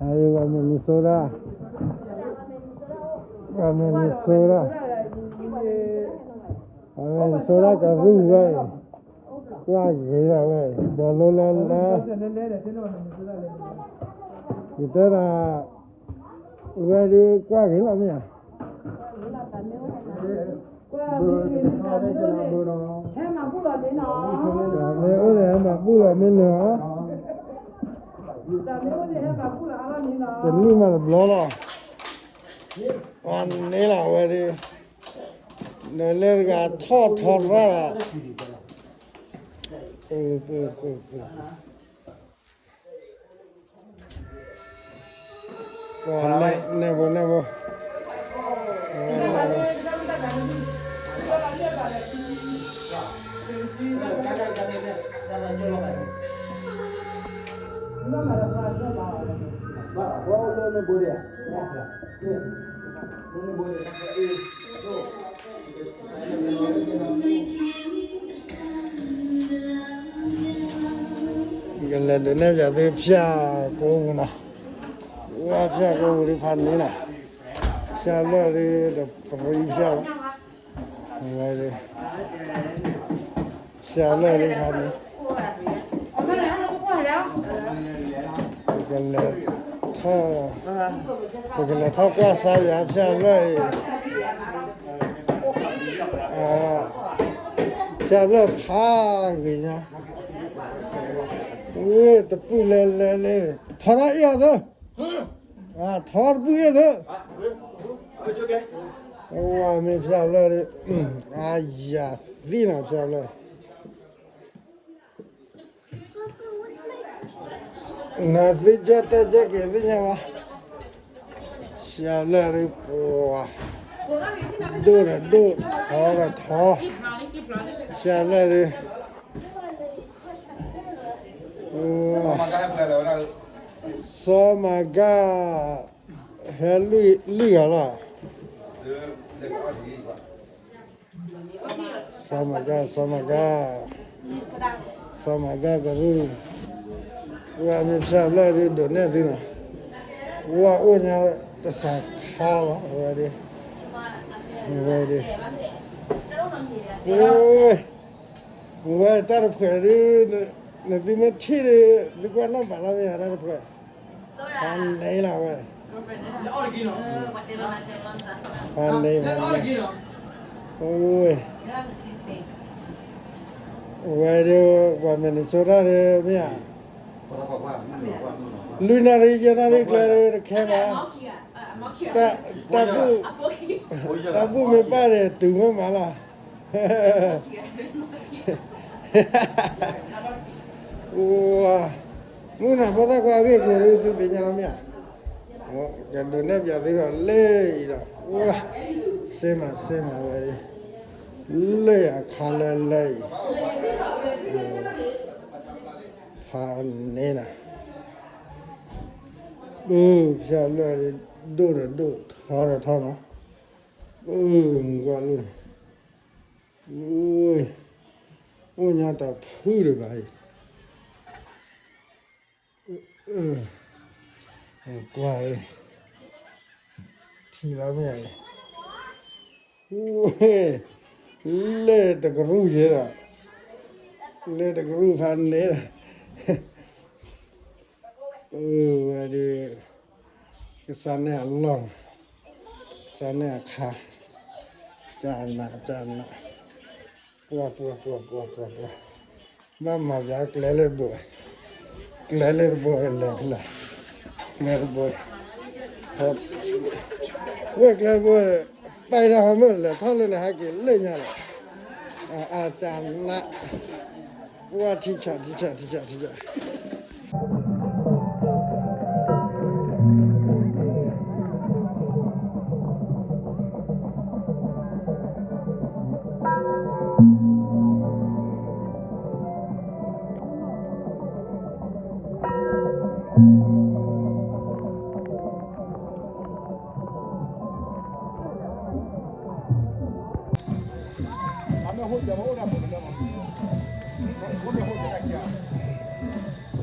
ပှၤ Minnesota, ပှၤ Minnesota, ပှၤ Minnesota ကရူၢ်ဝဲအံၤ, ကွၢ်ဂ့ၤလီၤဝဲအံၤ ဘီလိလဲလဲ, ယတဲဒၣ်, ဝဲဒုးကွၢ်ဂ့ၤလီၤမ့ၢ်ဧါ, မ့ၢ်အိၣ်န့ၣ် ဟဲမၤဘူၣ်လီၤမ့ၢ်နီၤ, တနံၣ်မးတဘျီလီၤ, ပှၤန့ၢ်လီၤဝဲဒုး, နလဲၤတဂၤထီၣ်ထီရၣ်လီၤ, ပှၤနဲၣ်ဘိနဲၣ်ဘိ, ကလဲၤဒုးနဲၣ်ပၠးသုဖၠၣ်ကိးပူၤနီၤ, ဝဲဖၠၣ်ကိးပူၤဒုးဖးန့ၣ်နီၤ, ဖၠၣ်လၢာ်ဒုးတပရံဖၠၣ်ဘၣ်, ဝဲဒုး, ဖၠၣ်လၢာ်ဒုးဖးန့ၣ်, ပကလဲၤထီၣ်, ပကလဲၤထီၣ်ကွၢ်စါယၤဖၠၣ်လၢာ်အံၤ, ဖၠၣ်လၢာ်ဖးဂ့ၤညါ, ဝ့ၢ်တပုၢ်လဲၤလဲၤလံ, ထီထီၣ်အ့ၣ်အီၤသၢ, ထီတပုၢ်အ့ၣ်သၢ, ဝဲမ့ၢ်ဖၠၣ်လၢာ်ဒုး, အါယၤသံနီၤဖၠၣ်လၢာ် နသုကၠီၣ်တဲၢ်ကၠီၣ်က့ၤသ့ၣ်ညါဘၣ်, ဖၠၣ်လၢာ်ဒုးပှၤ, ဒိၣ်ဒီးဒိၣ်, ထီဒီးထီ, ဖၠၣ်လၢာ်ဒုး, စီၤမၤကၤ, ဟဲလွံၢ်ဂၤလီၤ, စီၤမၤကၤ, စီၤမၤကၤ, စီၤမၤကၤကရူၢ်, ဝဲမ့ၢ်ဖၠၣ်လၢာ်ဒုးဒိးနဲၣ်သုနီၤ, ဝဲအိၣ်ညါတစးခါလီၤ, ဝဲဒၣ်, ဝဲဒၣ်, ဝဲတၢ်တဖှဲးဒုး, နသုမ့ၢ်ထံၣ်ဒုး, သုကွၢ်နီၣ်ဘၣ်လီၤမ့ၢ်ဧါတၢ်တဖှဲး, ဖးန့ၢ်လီၤဝဲ ဖးန့ၢ်, ဖးန့ၢ်, အိၣ်, ဝဲဒၣ်, ပှၤ Minnesota ဒၣ်မ့ၢ်ဧါ, လွံၢ်နၣ်ရံၣ်ယဲၢ်နၣ်ရံၣ်ကျဲဒၣ်တခဲဘၣ်, တၢ်ဘူၣ်, တၢ်ဘူၣ်မ့ၢ်ပၢ်န့ၣ် တုၤမ့ၢ်မးလီၤ မုၢ်နၤဖိသၣ်ခွါအဂ့ၢ်အကျိၤဒုး သုသ့ၣ်ညါလီၤမ့ၢ်ဧါ, ကဒုးနဲၣ်ပၠးသုဒီးလၢအံၤဒီး, ဝါ, စ့မးစ့မးဝဲဒၣ်, လၢအခါလၢလၢအံၤ, ဖးန့ၢ်နီၤ, ဖၠၣ်လၢာ်ဒိၣ်ဒီးဒိၣ်ထီဒီးထီနီၤ, မုၢ်ကွၢ်လၢန့ၣ်, အိၣ်ညါတၢ်ဖုတဘၣ်အံၤ, ကွၢ်, ထံၣ်လီၤမ့ၢ်ဧါ, လၢတကရူၢ်ယဲဒီး, လၢတကရူၢ်ဖးန့ၢ်ဒီး, ဝဲဒၣ်, ကစၢ်န့ၣ်အလီၢ်, ကစၢ်န့ၣ်အခါ, ကနးကနး, ပှၤပှၤပှၤပှၤပှၤပှၤ, ဘၣ်မၤပၠးကျဲလၢတဘိ, ကျဲလၢတဘိလဲၤဖဲလဲၣ်, ကျဲတဘိ, ဝဲကျဲတဘိ, ပာ်ဒီးဟီမ့ၢ်လဲၤထီၣ်လၢန့ၣ် ဟဲက့ၤလၢညါလီၤ, အကနး, ပှၤထံဆးထံဆးထံဆးထံဆး အမ့ၢ်ဟိၣ်ကၢမ့ၢ်အိၣ်ဒၣ်မ့ၢ်ကလၢမ့ၢ်, မ့ၢ်ဟိၣ်ကၢတၢ်ကၢ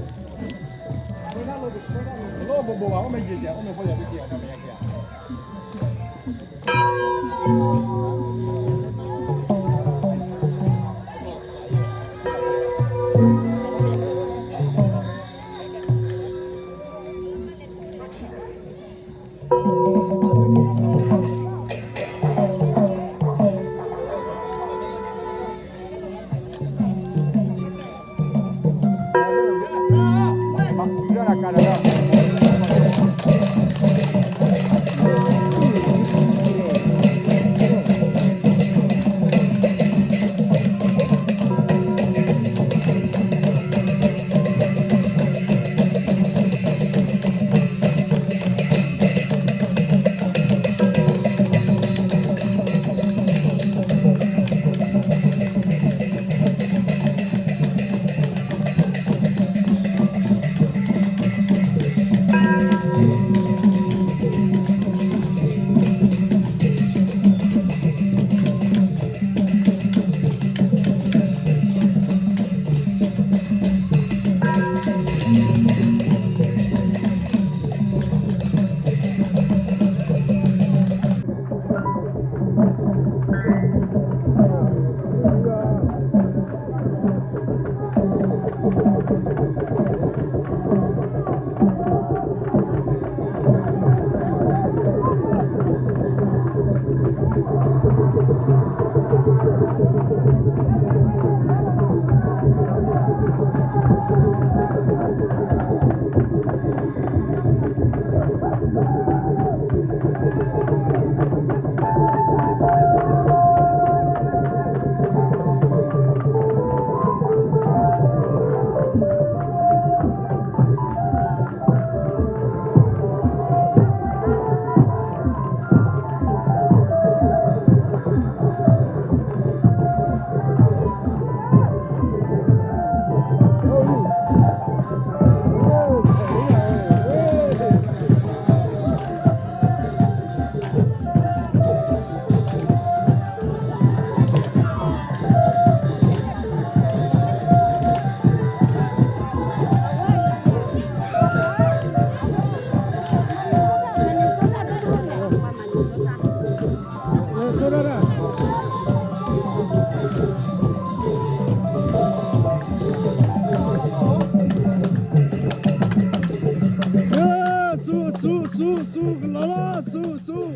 ဆူၣ် ဆူၣ် ဆူၣ် ဆူၣ်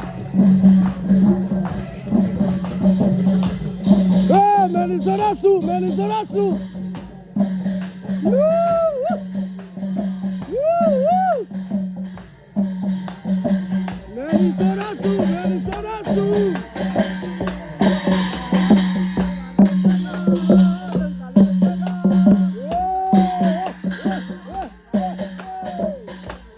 ကလီၤလီၤ ဆူၣ် ဆူၣ်. မဲၣ်နံၣ်စိဒၣ်ဆူၣ် မဲၣ်နံၣ်စိဒၣ်ဆူၣ်. Minnesota Sioux, Minnesota Sioux.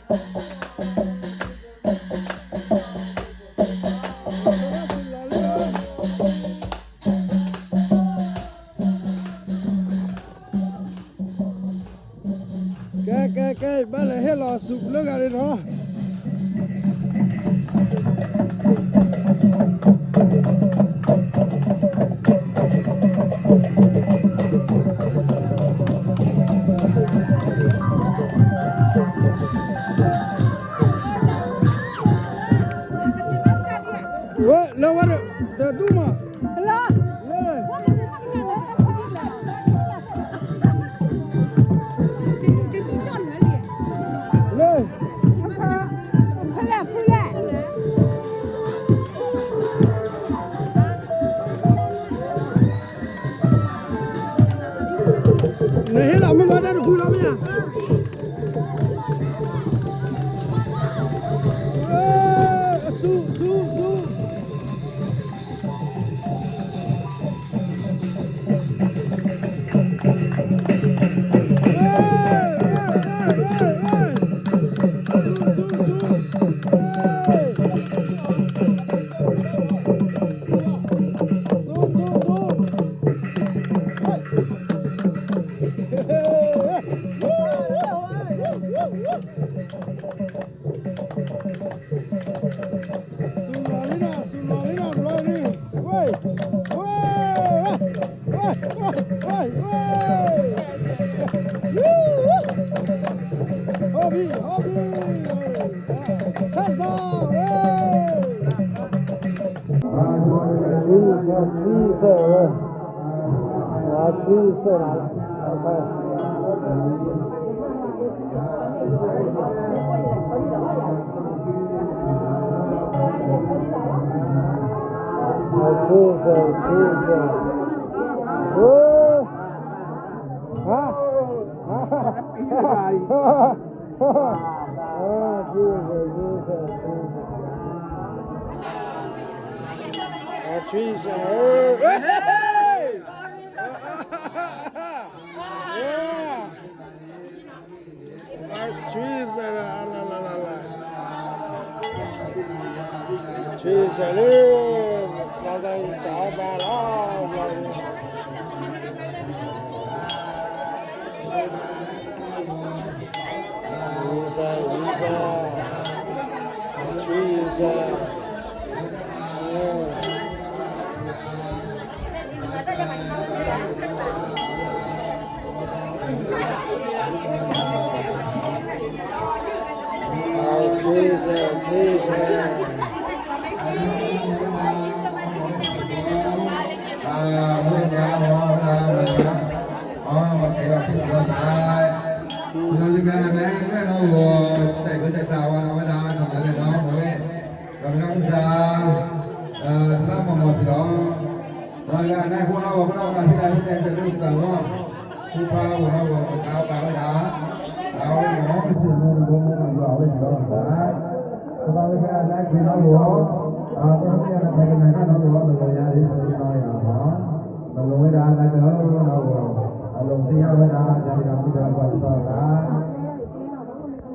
ကဲ ကဲ ကဲ ဘၣ်လဲၤဟ့ၣ်လီၤဆူၣ်လၢဂၤဒ်နီၤ. ဝဲ လၢဝဲ တဒူၣ်မး လၢ လၢ ဖဲလဲၣ် ဖဲလဲၣ် နဟ့ၣ်လီၤမုၢ်ဂီၤတၢ်တဖုလီၤမ့ၢ်ဧါ. ဆူၣ် ဆူၣ် ဆူၣ်. ဆူၣ် ဆူၣ် ဆူၣ်. ဝဲ ဝဲ ဝဲ ဝဲ ဝဲ ဟီဘံ ဟီဘံ ဆၣ်စီၤဝဲ ဆံဆဲးဝဲ ဆံဆဲးနၤ Jesus, Jesus. Huh? Huh? Jesus, Jesus, Jesus. Jesus. Hey! Yeah. Like Jesus, la, la, la, la, la. Jesus, eh, la, la, sa, ba, la, la. Jesus, Jesus. Jesus. Yeah. Thank you. ဒီးတဂၤမုၢ်ဆါ, တလါမီၢ်မီၢ်စ့ၢ်ကီး, ဒီးတဂၤအနၢ်ဟူနီၢ်ဂီၤ ပနီၢ်ကစံးဒၣ်ဟဲတဲတဒုးသးဝီ, ဟူဖးဝဲနီၢ်ဂီၤ ပတၢ်ဘၣ်ဝဲဒၣ်, တၢ်ဝဲမီၢ်စ့ၢ်ကီး နဘီမုၢ်မီၢ်ယွၤဝဲစ့ၢ်ကီးသး, ပသးလၢကနၢ်ဟူနီၢ်ဂီၤ, တၢ်တမ့ၢ်အတၢ်ကနၣ်ကနီၢ်ဂီၤ မလိၤယၤဒ်သိးနီၢ်ဂီၤ, မလိၤဝဲဒၣ်တၢ်နီၢ်ဂီၤ, အလိၤသ့ၣ်ညါဝဲဒၣ် တၢ်မ့ၢ်တၢ်မူတၢ်ပှၤစ့ၢ်ကီးသး,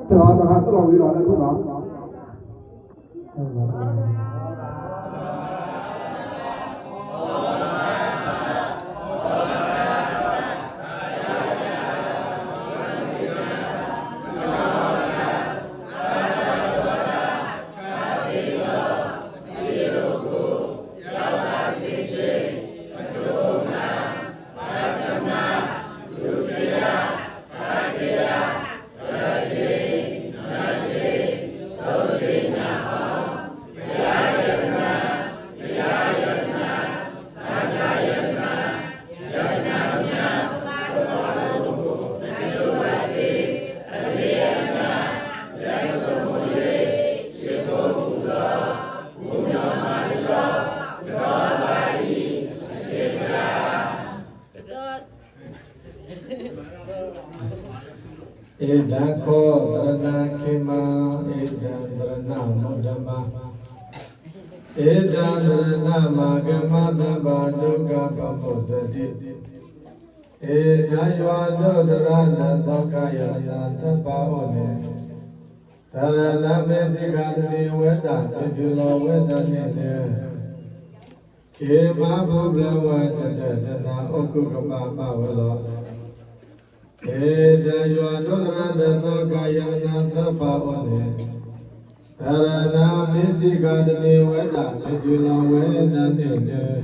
ဒီးတၢ်ဟးသရိာ်ဝံၤလီၤလၢခုနီၤ အဲၣ်ဒၣ်ခီၣ်သရၣ်နၢ်ခ့မါ, အဲၣ်ဒၣ်သရၣ်နၢ်မုၣ်ဒၢမါ, အဲၣ်ဒၣ်သရၣ်နၢ်မၤကမၤသဘၣ်ဒုးကပမိၢ်စဒံး, အဲၣ်ဒၣ်ယွၤဒိၣ်သရၣ်ဒီးသီခါယၤနၤသပၢ်အိၣ်န့ၣ်, သရၣ်နၢ်မ့ၢ်စံးခါတနံၤဝဲဒၣ် မ့ၢ်တုၤလီၤဝဲဒၣ်န့ၣ်န့ၣ် က့ၤမၤပူၤဖျဲးဝဲတတၢၢ်တနၤ အိၣ်ခုၣ်ကမၣ်ဘၣ်ဝဲလီၤ. မ့ၢ်တၢ်ယွၤဒိၣ်သရၣ်ဒီးသီခါယၤနၤသပၢ်အိၣ်န့ၣ်, သရၣ်နၢ်မ့ၢ်စံးခါတနံၤဝဲဒၣ် မ့ၢ်တုၤလီၤဝဲဒၣ်န့ၣ်န့ၣ်,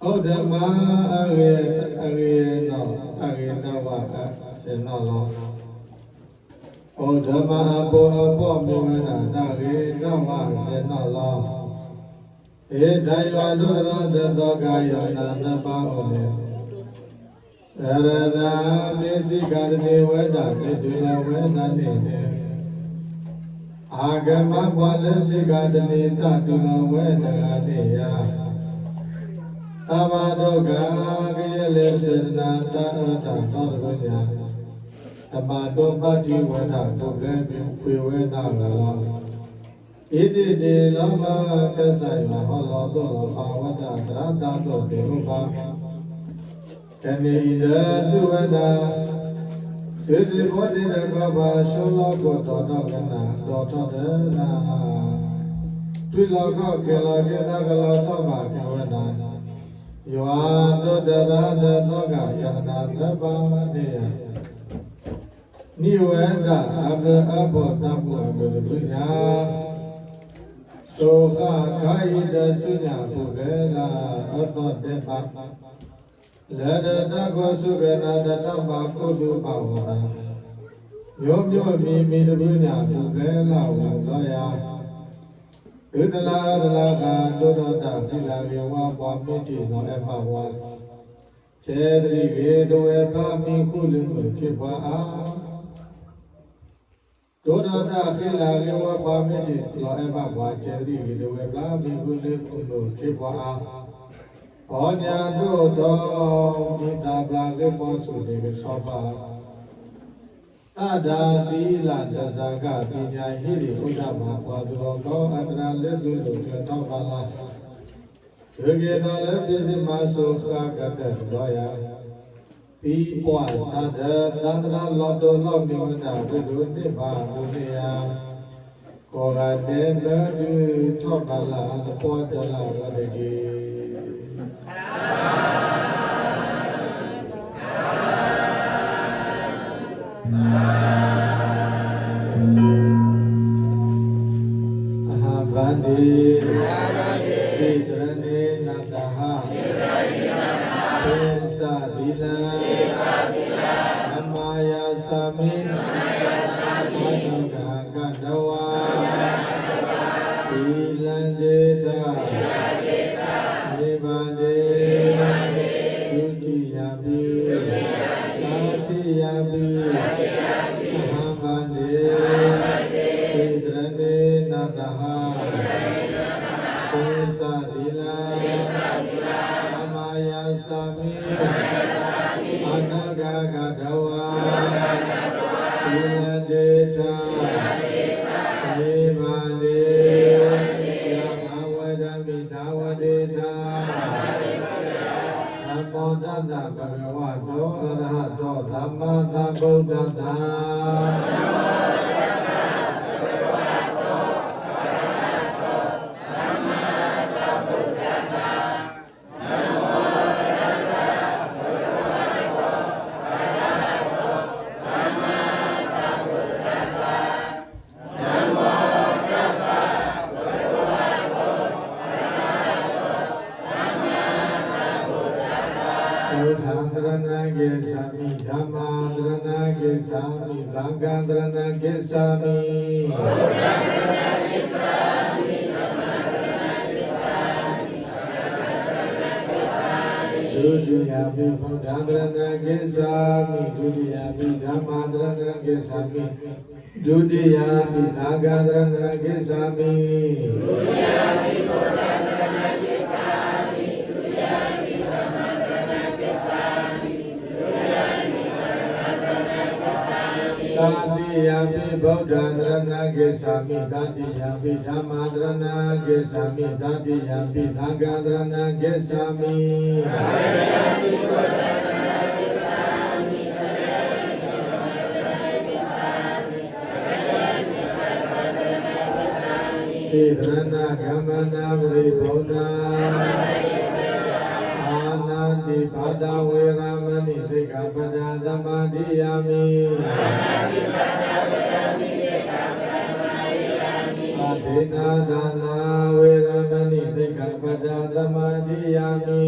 အိၣ်ဒီးမါအဂ့ၤ, အဂ့ၤနီၢ်, အဂ့ၤနီၢ်ဝဲစ့ၢ်နီၢ်လီၤ. အိၣ်ဒီးမါအဖိအဖိမ့ၢ်ဝဲဒၣ် တၢ်ဂ့ၤနီၢ်ဝဲစ့ၢ်နီၢ်လီၤ. မ့ၢ်တၢ်ယွၤဒိၣ်သရၣ်ဒီးသီခါယၤနၤသပၢ်အိၣ်န့ၣ်, သရၣ်နၢ်မ့ၢ်စံးခါတနံၤဝဲဒၣ် မ့ၢ်တုၤလီၤဝဲဒၣ်န့ၣ်န့ၣ်, အကမၤပှၤလၢစံးခါတနံၤ တၢ်တုၤလီၤဝဲတဂၤန့ၣ်ယၤ, တၢ်ဘၣ်ဒိဂၤကယဲၢ်လဲၤတတၢၢ်တနၤ တၢ်အၢတၢ်သီတဖုညါ, တမၤဒိဘၣ်ထံဝဲဒၣ် ပူၤဖျဲးပှ့ၤဝဲဒၣ်အဂၤလီၤ. အံၤဒ်န့ၣ်လီၤမၢ် ကစၢ်ယွၤဟီၣ်လီၤသိၣ်လီၤပာ်ဝဲဒၣ်သရၣ်သးသိၣ်သ့ၣ်အိၣ်ဘၣ်, ကန့ၢ်အံၤဒီးသုဝဲဒၣ်, စုစ့ၢ်ဖိတ့ၢ်ဒီးကီၢ်ပှၤ ဆိလီၤခိၣ်တီၤထီၣ်ကနၣ် တီၤထီၣ်ဒီးနၤ, ထွံၣ်လီၤခီၣ်က့ၤလီၤက့ၤသးကလီၤထီၣ်ဘၣ်က့ၤဝဲဒၣ်, ယွၤဒိၣ်သရၣ်ဒီးသီခါယၤနၤသပၢ်န့ၣ်ယၤ နံၣ်ဝဲဒၣ်အဘျုးအဖှိၣ်တၢ်မူအမုၢ်တဖုညါ, စ စိၤဃၣ်ခါအံၤဒီးဆူညါပူၤဖျဲးလၢအသီၣ်ဒဲးဘး, လၢတၢ်ကိးဆူၣ်ကနၣ်ဒီးတၢ်ဘၣ်ကိၢ်သူဘၣ်ဝီၤသး, မျိုးမျိုးအမံၤမံၤတဖုညါပူၤဖျဲးလၢအဝံၤလီၤယၤ, သုတလါအၢတလါဃၣ် ဒိၣ်ဒီးတၢ်ဃံလၤဂ့ၤဝါပှၤမ့ၢ်ထံၣ်လီၤအဲၣ်ဘၣ်ပှၤ, ကဲသရံၣ်ဂ့ၤ တဝဲဖျါမံၤဃုလၢမုၢ်ခ့ပှၤအါ ဒိၣ်ဒီးတၢ်ဃံလၤဂ့ၤဝါပှၤမ့ၢ်ထံၣ်လီၤအဲၣ်ဘၣ်ပှၤ ကဲသရံၣ်ဂ့ၤ တဝဲဖျါမံၤဃုလၢမုၢ်ခ့ပှၤအါ, ပီညါဒိၣ်ထီၣ် မံၤသးဘျါဂ့ၤပှၤဆူၣ်န့ၣ်ကဆီဖါ, တၢ်ဒၣ်သံလၢ်တစၢ်ကၣ် ပညါဟံးဒံးအိၣ်တၢ်မၤပှၤသူၣ်လီၤကီ အတရၣ်လၢသုလိာ်ကျၢၤထီၣ်ဘၣ်လၢ် ထုးက့ၤဒီးလၢပ့စ့မၤစိၤဃၣ်ကတၢၢ်တဘျီယၤ, သံပှၢ်ဆါဒီးသးသရၣ်လီၤတိၢ်လီၤမံၤဝဲဒၣ် ဝ့ၢ်ဒိၣ်န့ၢ်ဘၣ်ဒိၣ်န့ၢ်ယၤ, ကိးဂၤဒဲးမၢဒုးထီၣ်ဘၣ်လၢ် အသပှၢ်တၢၢ်လၢ်ဝဲတက့ၢ်. အဟံၣ်ဘၣ်ဒ့, သ့ၣ်တရၣ်န့ၣ်နၤတဟါ, ပ့ၤစၢ်ဒံလၢ, အမၤယၤစၢ်မံ, အနီၢ်ကဟၣ်ကဒီးဝါ, သံလၢဒ့တၢ်, မ့ၢ်ဘၣ်ဒ့, ဒုတိယံ ဘံ, တတိယံ ဘံ, အဟံၣ်ဘၣ်ဒ့, သ့ၣ်တရၣ်န့ၣ်နၤတဟါ, ပ့ၤစၢ်ဒံလၢ, အမၤယၤစၢ်မံ, အနီၢ်ကဟၣ်ကဒီးဝါ, သံလၢဒ့တၢ်, မ့ၢ်ဘၣ်ဒ့, ယမၤဝဲဒၣ်မ့ၢ်တၢ်ဝဲဒ့တၢ် နမီတၢ်သးပကဝါဒီးအရဟံဒီး သမၢသးဘုဒ္ဓသး ဗုဒ္ဓံ သရဏဂေၢ်ဆာမိ, ဓမ္မံ သရဏဂေၢ်ဆာမိ, သံဃံ သရဏဂေၢ်ဆာမိ. ဒုတိယံ ဘံ ဗုဒ္ဓံ သရဏဂေၢ်ဆာမိ, ဒုတိယံ ဘံ ဓမ္မံ သရဏဂေၢ်ဆာမိ, ဒုတိယံ ဘံ သံဃံ သရဏဂေၢ်ဆာမိ. တတိယံ ဘံ ဗုဒ္ဓံ သရဏဂေၢ်ဆာမိ, တတိယံ ဘံ ဓမ္မံ သရဏဂေၢ်ဆာမိ, တတိယံ ဘံ သံဃံ သရဏဂေၢ်ဆာမိ. သရဏဂမနံ ပရိပူဏံ ပၤဏာတိပါတာ ဝေရမဏိ သိက္ခာပဒံ သမ္မာဒိယာမိ. အဒိန္နာဒါနာ ဝေရမဏိ သိက္ခာပဒံ သမ္မာဒိယာမိ.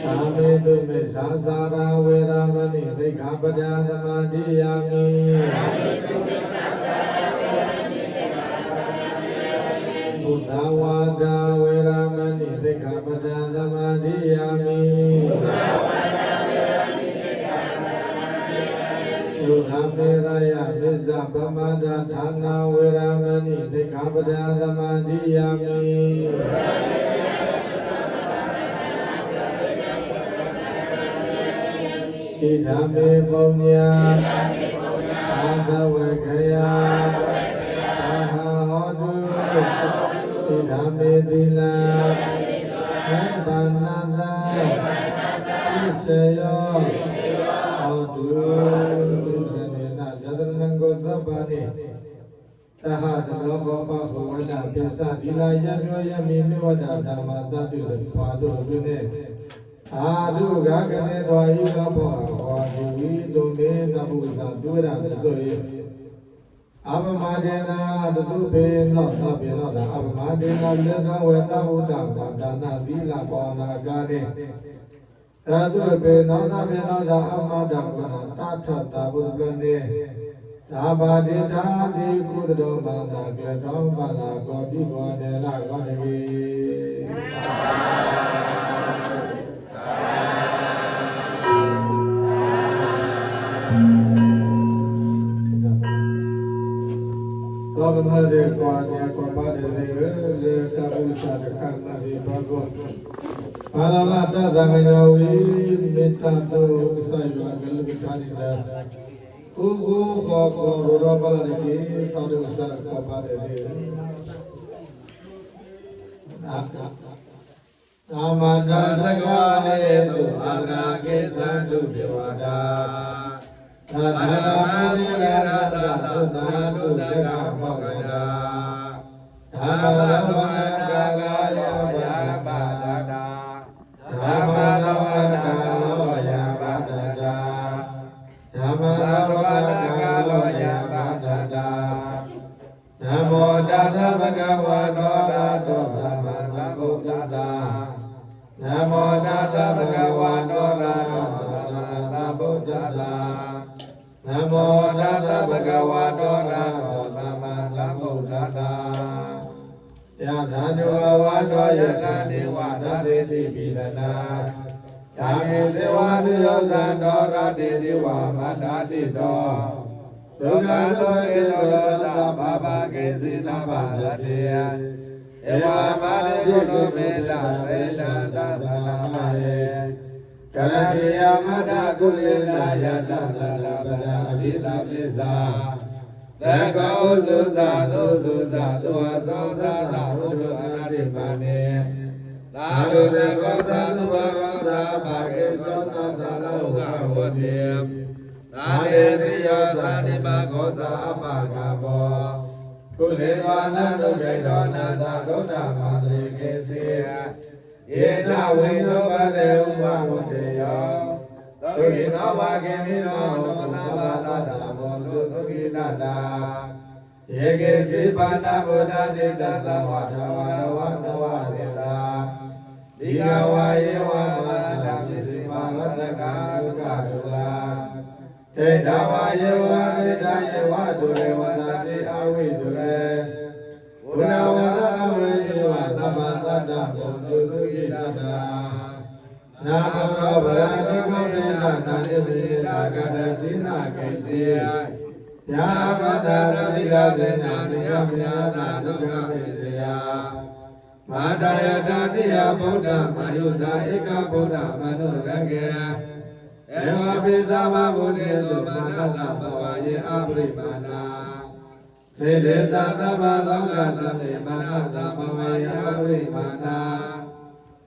ကာမေသုမိစ္ဆာစာရံ ဝေရမဏိ သိက္ခာပဒံ သမ္မာဒိယာမိ. မုသာဝါဒါ ဝေရမဏိ သိက္ခာပဒံ သမ္မာဒိယာမိ. သုရာမေရယမဇ္ဇပမာဒဌာနာ ဝေရမဏိ သိက္ခာပဒံ သမ္မာဒိယာမိ. တိဋ္ဌာမေ ပုညံ အသဝဂ္ဂယံ ပဟံ ဟောတု တိဋ္ဌာမေ သီလံ နိဗ္ဗာန်တံ ပစ္စယော ဟောတု. သုတရၣ်န့ၣ် နတရၣ်နၢ်ကိးသၢဘၣ်န့ၣ် တၢ်ဟးတဘျီဃီပာ်ဃုာ်ဝဲဒၣ် ပ့ၤစၢ်ဒံလၢ ယၤမံၤယၤမံၤမ့ၢ်ဝဲဒၣ်တၢ်မၤသးဒုၣ်တဖၣ်ဒိၣ်တဖုန့ၣ် အဒုၣ်အဂၤကန့ၢ်ဒွးအံၤလီၤ ပှၤဂၤဂီၤဒ်ဝံၤ ဒိၣ်မ့ၢ်နၢ်ပူၤကစၢ်သူဝဲဒၣ်တစိၤအံၤ အပမၤဒံးနၤ တသူၣ်ဖှံနီၢ်သးဖှံနီၢ်သး, အပမၤဒံးနၤ လၢတၢ်ဝဲတၢ်ဘူၣ်တၢ်ဘါ တၢ်နၢ်သံလၢပှၤနၤအကျါန့ၣ်, တၢ်သူၣ်ဖှံနီၢ်သးဖှံနီၢ်သး အမၤတၢ်ကိးနၤ တၢ်ထီၣ်တၢ်ဘူၣ်တဖျၢၣ်န့ၣ်, တၢ်ဘၣ်ဒံးထါဒံး ကူသဒိၣ်မၤသးကျၢၤထီၣ် ဘၣ်လၢကီၢ်ဒံကီၢ်ဒဲးလၢအဂီၢ်တဂ့ၤ. ဒီးကမၣ်သ့ၣ်ကွၢ်န့ၣ် ကွၢ်ဘၣ်ဒဲးသ့ၣ်ဧၢ, လၢတၢ်ဘူၣ်စၢ်တခါကမၣ်သ့ၣ်တဖၣ်အဂီၢ်, ပာ်လီၤလၢတၢ်သးကညီၤဝံၤ မ့ၢ်တၢ်သိၣ်ကစၢ်ယွၤကလုၢ်ကထါန့ၣ်လၢ ဃူဃူဃီၤဃီၤ ရိၤထီၣ်ပာ်လီၤတက့ၢ်. ပၢ်ဒိၣ်ကစၢ် ကွၢ်ဘၣ်ဒဲးသ့ၣ်ဧၢ တၢ်မၤတၢ်စ့ၢ်ကီးန့ၣ် ဒိၣ်အါတြၢ်က့ၤဆၢထူၣ်ဒံးဝဲဒၣ်, တၢ်တၢ်မၤမူန့ၣ်လၢတၢ်သးဒိၣ် နၢ်ဒိၣ်တဂၤဘၣ်ဝဲဒၣ်, တၢ်မၤသးဝဲဒၣ်ကလီယၤဘၣ်ဒၣ်ဒၣ်, တၢ်မၤသးဝဲဒၣ်ကလီယၤဘၣ်ဒၣ်ဒၣ်, တၢ်မၤသးဝဲဒၣ်ကလီယၤဘၣ်ဒၣ်ဒၣ်, နမိတၢ်သးဘဂဝါ ဒီရတီသမ္မာသမ္ဗုဒ္ဓတ္တာ, နမိတၢ်သးဘဂဝါ ဒီရတီသမ္မာသမ္ဗုဒ္ဓတ္တာ, နမိတၢ်သးဘဂဝါ ဒီရတီသမ္မာသမ္ဗုဒ္ဓတ္တာ. ယသၢနုဘၵဝါ ဒီယသၢနံဝါ တသ့တံဘိတနံ, တၢ်မ့ၢ်စ့ဝါဒုးယိသၢ ဒီရတံဒံဝါ မတ္တံဒီ သုဂတဝေ ဒိသသ ဘၣ်ဘၣ်က့ၤစံနဘၣ်သတ့, ဧဝမၤဒိဒိမ့ၢ်တၢ်ရ့တၢ်တၢ်သနၤမဟ့, ကရဏံယမတ္တကုလံဒယတသနပဒအဘိဓမ္မစံ, သကိးအိၣ်သူၣ်စၢ်သူၣ်စၢ်သူၣ်အစီစၢ်သးအိၣ်ဒိသနၣ်တံၢ်မၤန့ၣ်, သးဒိၣ်သကိးစၢ်သူၣ်ဘၣ်ကီစၢ် ဘၣ်က့ၤစီစၢ်သးလၢအိၣ်ဃာ်အိၣ်န့ၣ်, သးန့ၣ်တြံယီၤစၢ်န့ၣ်ဘၣ်ကီစၢ်အဘၣ်ကဘီ, ကူၣ်လ့ၤသီနၢ်ဒိၣ်ကဲထီၣ်နၤစၢ်ဒိၣ်တၢ်မၤတရံးက့ၤစ့, ယ့ၣ်နၢ်ဝံၤဒီးပှၤလဲၤအူဘၣ်မူတ့ၢ်ယီၤ, သုဂံၢ်နီၣ်ဝါက့ၤမံနီၣ်နီၣ် သးဘၣ်သးတၢ်မူဒိၣ်သုဂံၢ်တၢ်တၢ် ယက့ၤစံးဘၣ်နၤ ဘုဒ္ဓဒိးတၢ်သးဝးတဝးတဝးတဝးသ့ၣ်တဖၣ်, ဒ်ကဝၤယ့ဝၤမၤတၢ်မ့ၢ်စံးဘၣ်လီၤ တကးဒုးကးဒုးလၢ်, တ့ၢ်တၢ်ဝၤယ့ဝၤ တ့ၢ်တၢ်ယ့ဝၤဒိၣ်လဲၣ် ဝသးတ့ၢ်အဝံၣ်ဒိၣ်လဲၣ်, ဘုဒ္ဓဝါသးဘၣ်ဝဲယ့ဝၤ သးဘၣ်သးတၢ်မူဒိၣ်သုဂံၢ်တၢ်တၢ် နၤပဒီပုၢ်ဝဲၢ် ဒိကမ့ၢ်တၢ်နၤန့ၣ်မ့ၢ်တၢ်ကတၢၢ်စံးနာ်က့ၤစ့, ယၤဒီးသးတမံၤလၢသ့ၣ်ညါန့ၣ် ယမ့ၢ်ယၤတၢ်ဒိကမ့ၢ်စ့ယၤ, မၤတၢ်ယတၢ်ဒ်ယၤ ဗုဒ္ဓ မၤယုၤသး ဧကဗုဒ္ဓ မၤနုၤရက့ၤ, ဧဝံသတးမဟိ ဒ်သိးမၤနသးဘၣ်ဝဲယ့အပရိမၤဏ မ့ၢ်ဒ်စၢ်သးဘၣ်လီၤဂာ်သးန့ၣ် မၤနသးဘၣ်ဝဲယ့အပရိမၤဏ,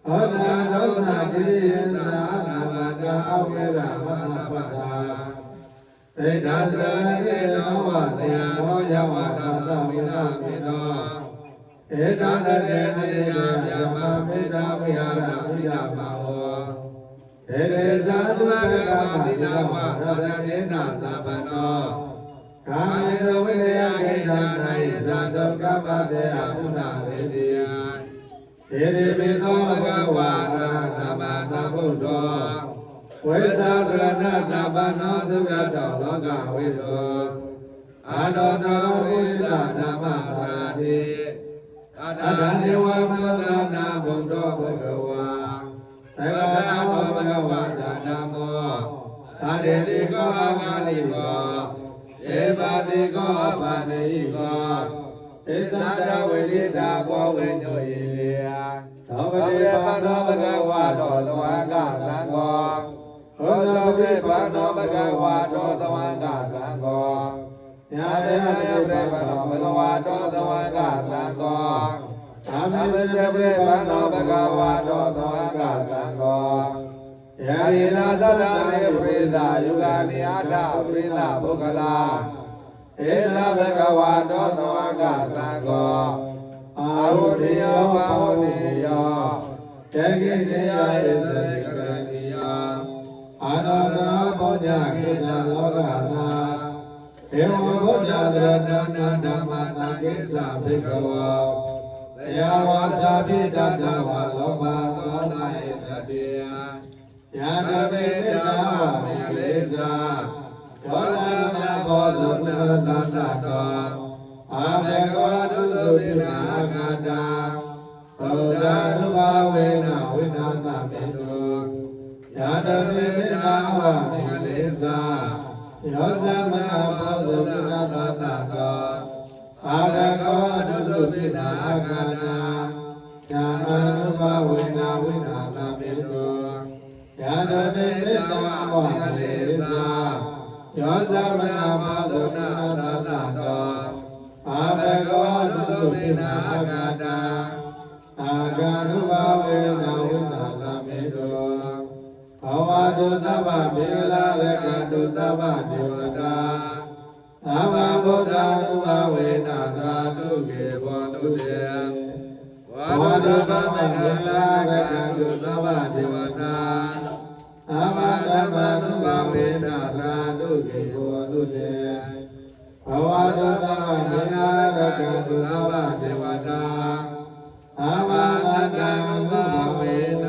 အီနၤဒီးစၢ်ကရံယ့စၢ်အနၢ်မၤတၢ်အဝ့ၢ်ရၤမၤသးပှၢ်တၢ်, မ့ၢ်တၢ်စှၤန့ၢ်သ့ၣ်နီၣ်ဝၤသ့ၣ်နီၣ်ယၤဝၤတၢ်သၣ်ဝံၤတၢ်မ့ၢ်နီၣ်, မ့ၢ်တၢ်သဒဲးန့ၣ်ယၤမ့ၢ်တၢ်ဝံၤတၢ်မၤအိၣ်, မ့ၢ်တၢ်စၢ်ဒုးပကမၤသံလၢဝၤ တၢ်သန့ၤနၤသးဘၣ်နီၣ်, ခါမ့ၢ်တဝံၤန့ၣ်ယက့ၤတၢ်နၤအံၤ စၢ်ဒိးကမၤသ့အပူၤနၢ်ရ့ဒံးဧါ ဟ့ၣ်တ့ၢ်မ့ၢ်သီ ဘဂဝါ အရဟံ သမ္မာသမ္ဗုဒ္ဓော, ဝံသးစူၤနၤသးဘၣ်နီၣ် သုကတီၢ်လီၤဂာ်ဝံၤဒီး, အနီၢ်တရီဝံသးနမၤသရၣ်ဒံ, အတၢ်န့ၢ်ဝဲမၤသးနၤ ဗုဒ္ဓော ဘဂဝါ, ပကနီၣ် ဘဂဝါ တၢ်နၢမီၢ်, တၢ်န့ၣ်လံကီၢ်အဂၤလံကီၢ်, ယ့ဘၣ်သံကီၢ်အဘၣ်န့ၣ်ယံၤကီၢ်, ပစၢ်ဒၣ်ဝဲဒၣ်တၢ်ဘှီဝဲညိယံၤလံဧါ, ဒီးပရ့ပနီၣ် ဘဂဝါ ဒီးသဝၤကၢ်သးကီၢ်, ဒီးပရ့ပနီၣ် ဘဂဝါ ဒီးသဝၤကၢ်သးကီၢ်, ယၤတရ့ပနီၣ် ဘဂဝါ ဒီးသဝၤကၢ်သးကီၢ်, တၢ်မ့ၢ်စ့ၢ်ပရ့ပနီၣ် ဘဂဝါ ဒီးသဝၤကၢ်သးကီၢ်, ယၤဒ်လၢစီၤစၤရံးပရံသး ယူၤကၤနံၤအါထၢၣ် ပရံသးဖိကလါ, ဧတံ ဘဂဝါ ဒီးသဝၤကၢ်သးကီၢ်, အဟူတံယီ ပဟူတံယီ, ကဲက့ၤန့ၢ်ယၤ အံၣ်စရ့လးကရၢနံၤယီ, အနီၢ်တရီပီညါ က့ၤတၢ်လီၤဂာ်သး ဧဝံ ဗုဒ္ဓ သရဏန္တ ဓမ္မ သံဃိသံ ဘိက္ခဝေါ သယဝါ သဗ္ဗိတ တဝါ လောဘ ဒေါသ ဧတ္တာဒီ ယံ ဒုဗ္ဗေ တံ တဝါ မင်္ဂလေ သံ ယော သမဏ ဘိ သမဏ သံ သံဃော အ ဘိက္ခဝါ ဒုသု ပိ ဏ အ ကတံ ဗုဒ္ဓ အနု ဘၣ်ဝေ န ဝိ ဏ သံ မံ တု ယံ ဒုဗ္ဗေ တံ တဝါ မင်္ဂလေ သံ ယော သမဏ ဘိ သမဏ သံ သံဃော အ ဘိက္ခဝါ ဒုသု ပိ ဏ အ ကတံ ဓမ္မ အနု ဘၣ်ဝေ န ဝိ ဏ သံ မံ တု ယံ ဒုဗ္ဗေ တံ တဝါ မင်္ဂလေ သံ ယော သမဏ ဘိ သမဏ သံ သံဃော အ ဘိက္ခဝါ ဒုသု ပိ ဏ အ ကတံ နာဂံ အနု ဘၣ်ဝေ န ဝိ ဏ သံ မံ တု ဘဝတု သဗ္ဗ မင်္ဂလံ ရက္ခန္တု သဗ္ဗ ဒေဝတာ သဗ္ဗ ဗုဒ္ဓ အနု ဘၣ်ဝေ န သံ ဃော တု ဂေ ဘဝတု သံဃော ဘဝတု သဗ္ဗ မင်္ဂလံ ရက္ခန္တု သဗ္ဗ ဒေဝတာ သဗ္ဗ ဓမ္မာ အနု ဘၣ်ဝေ န သံ ဃော တု ဂေ ဘဝတု သံဃော ဘဝတု သဗ္ဗ မင်္ဂလံ ရက္ခန္တု သဗ္ဗ ဒေဝတာ သဗ္ဗ သံဃာ အနု ဘၣ်ဝေ န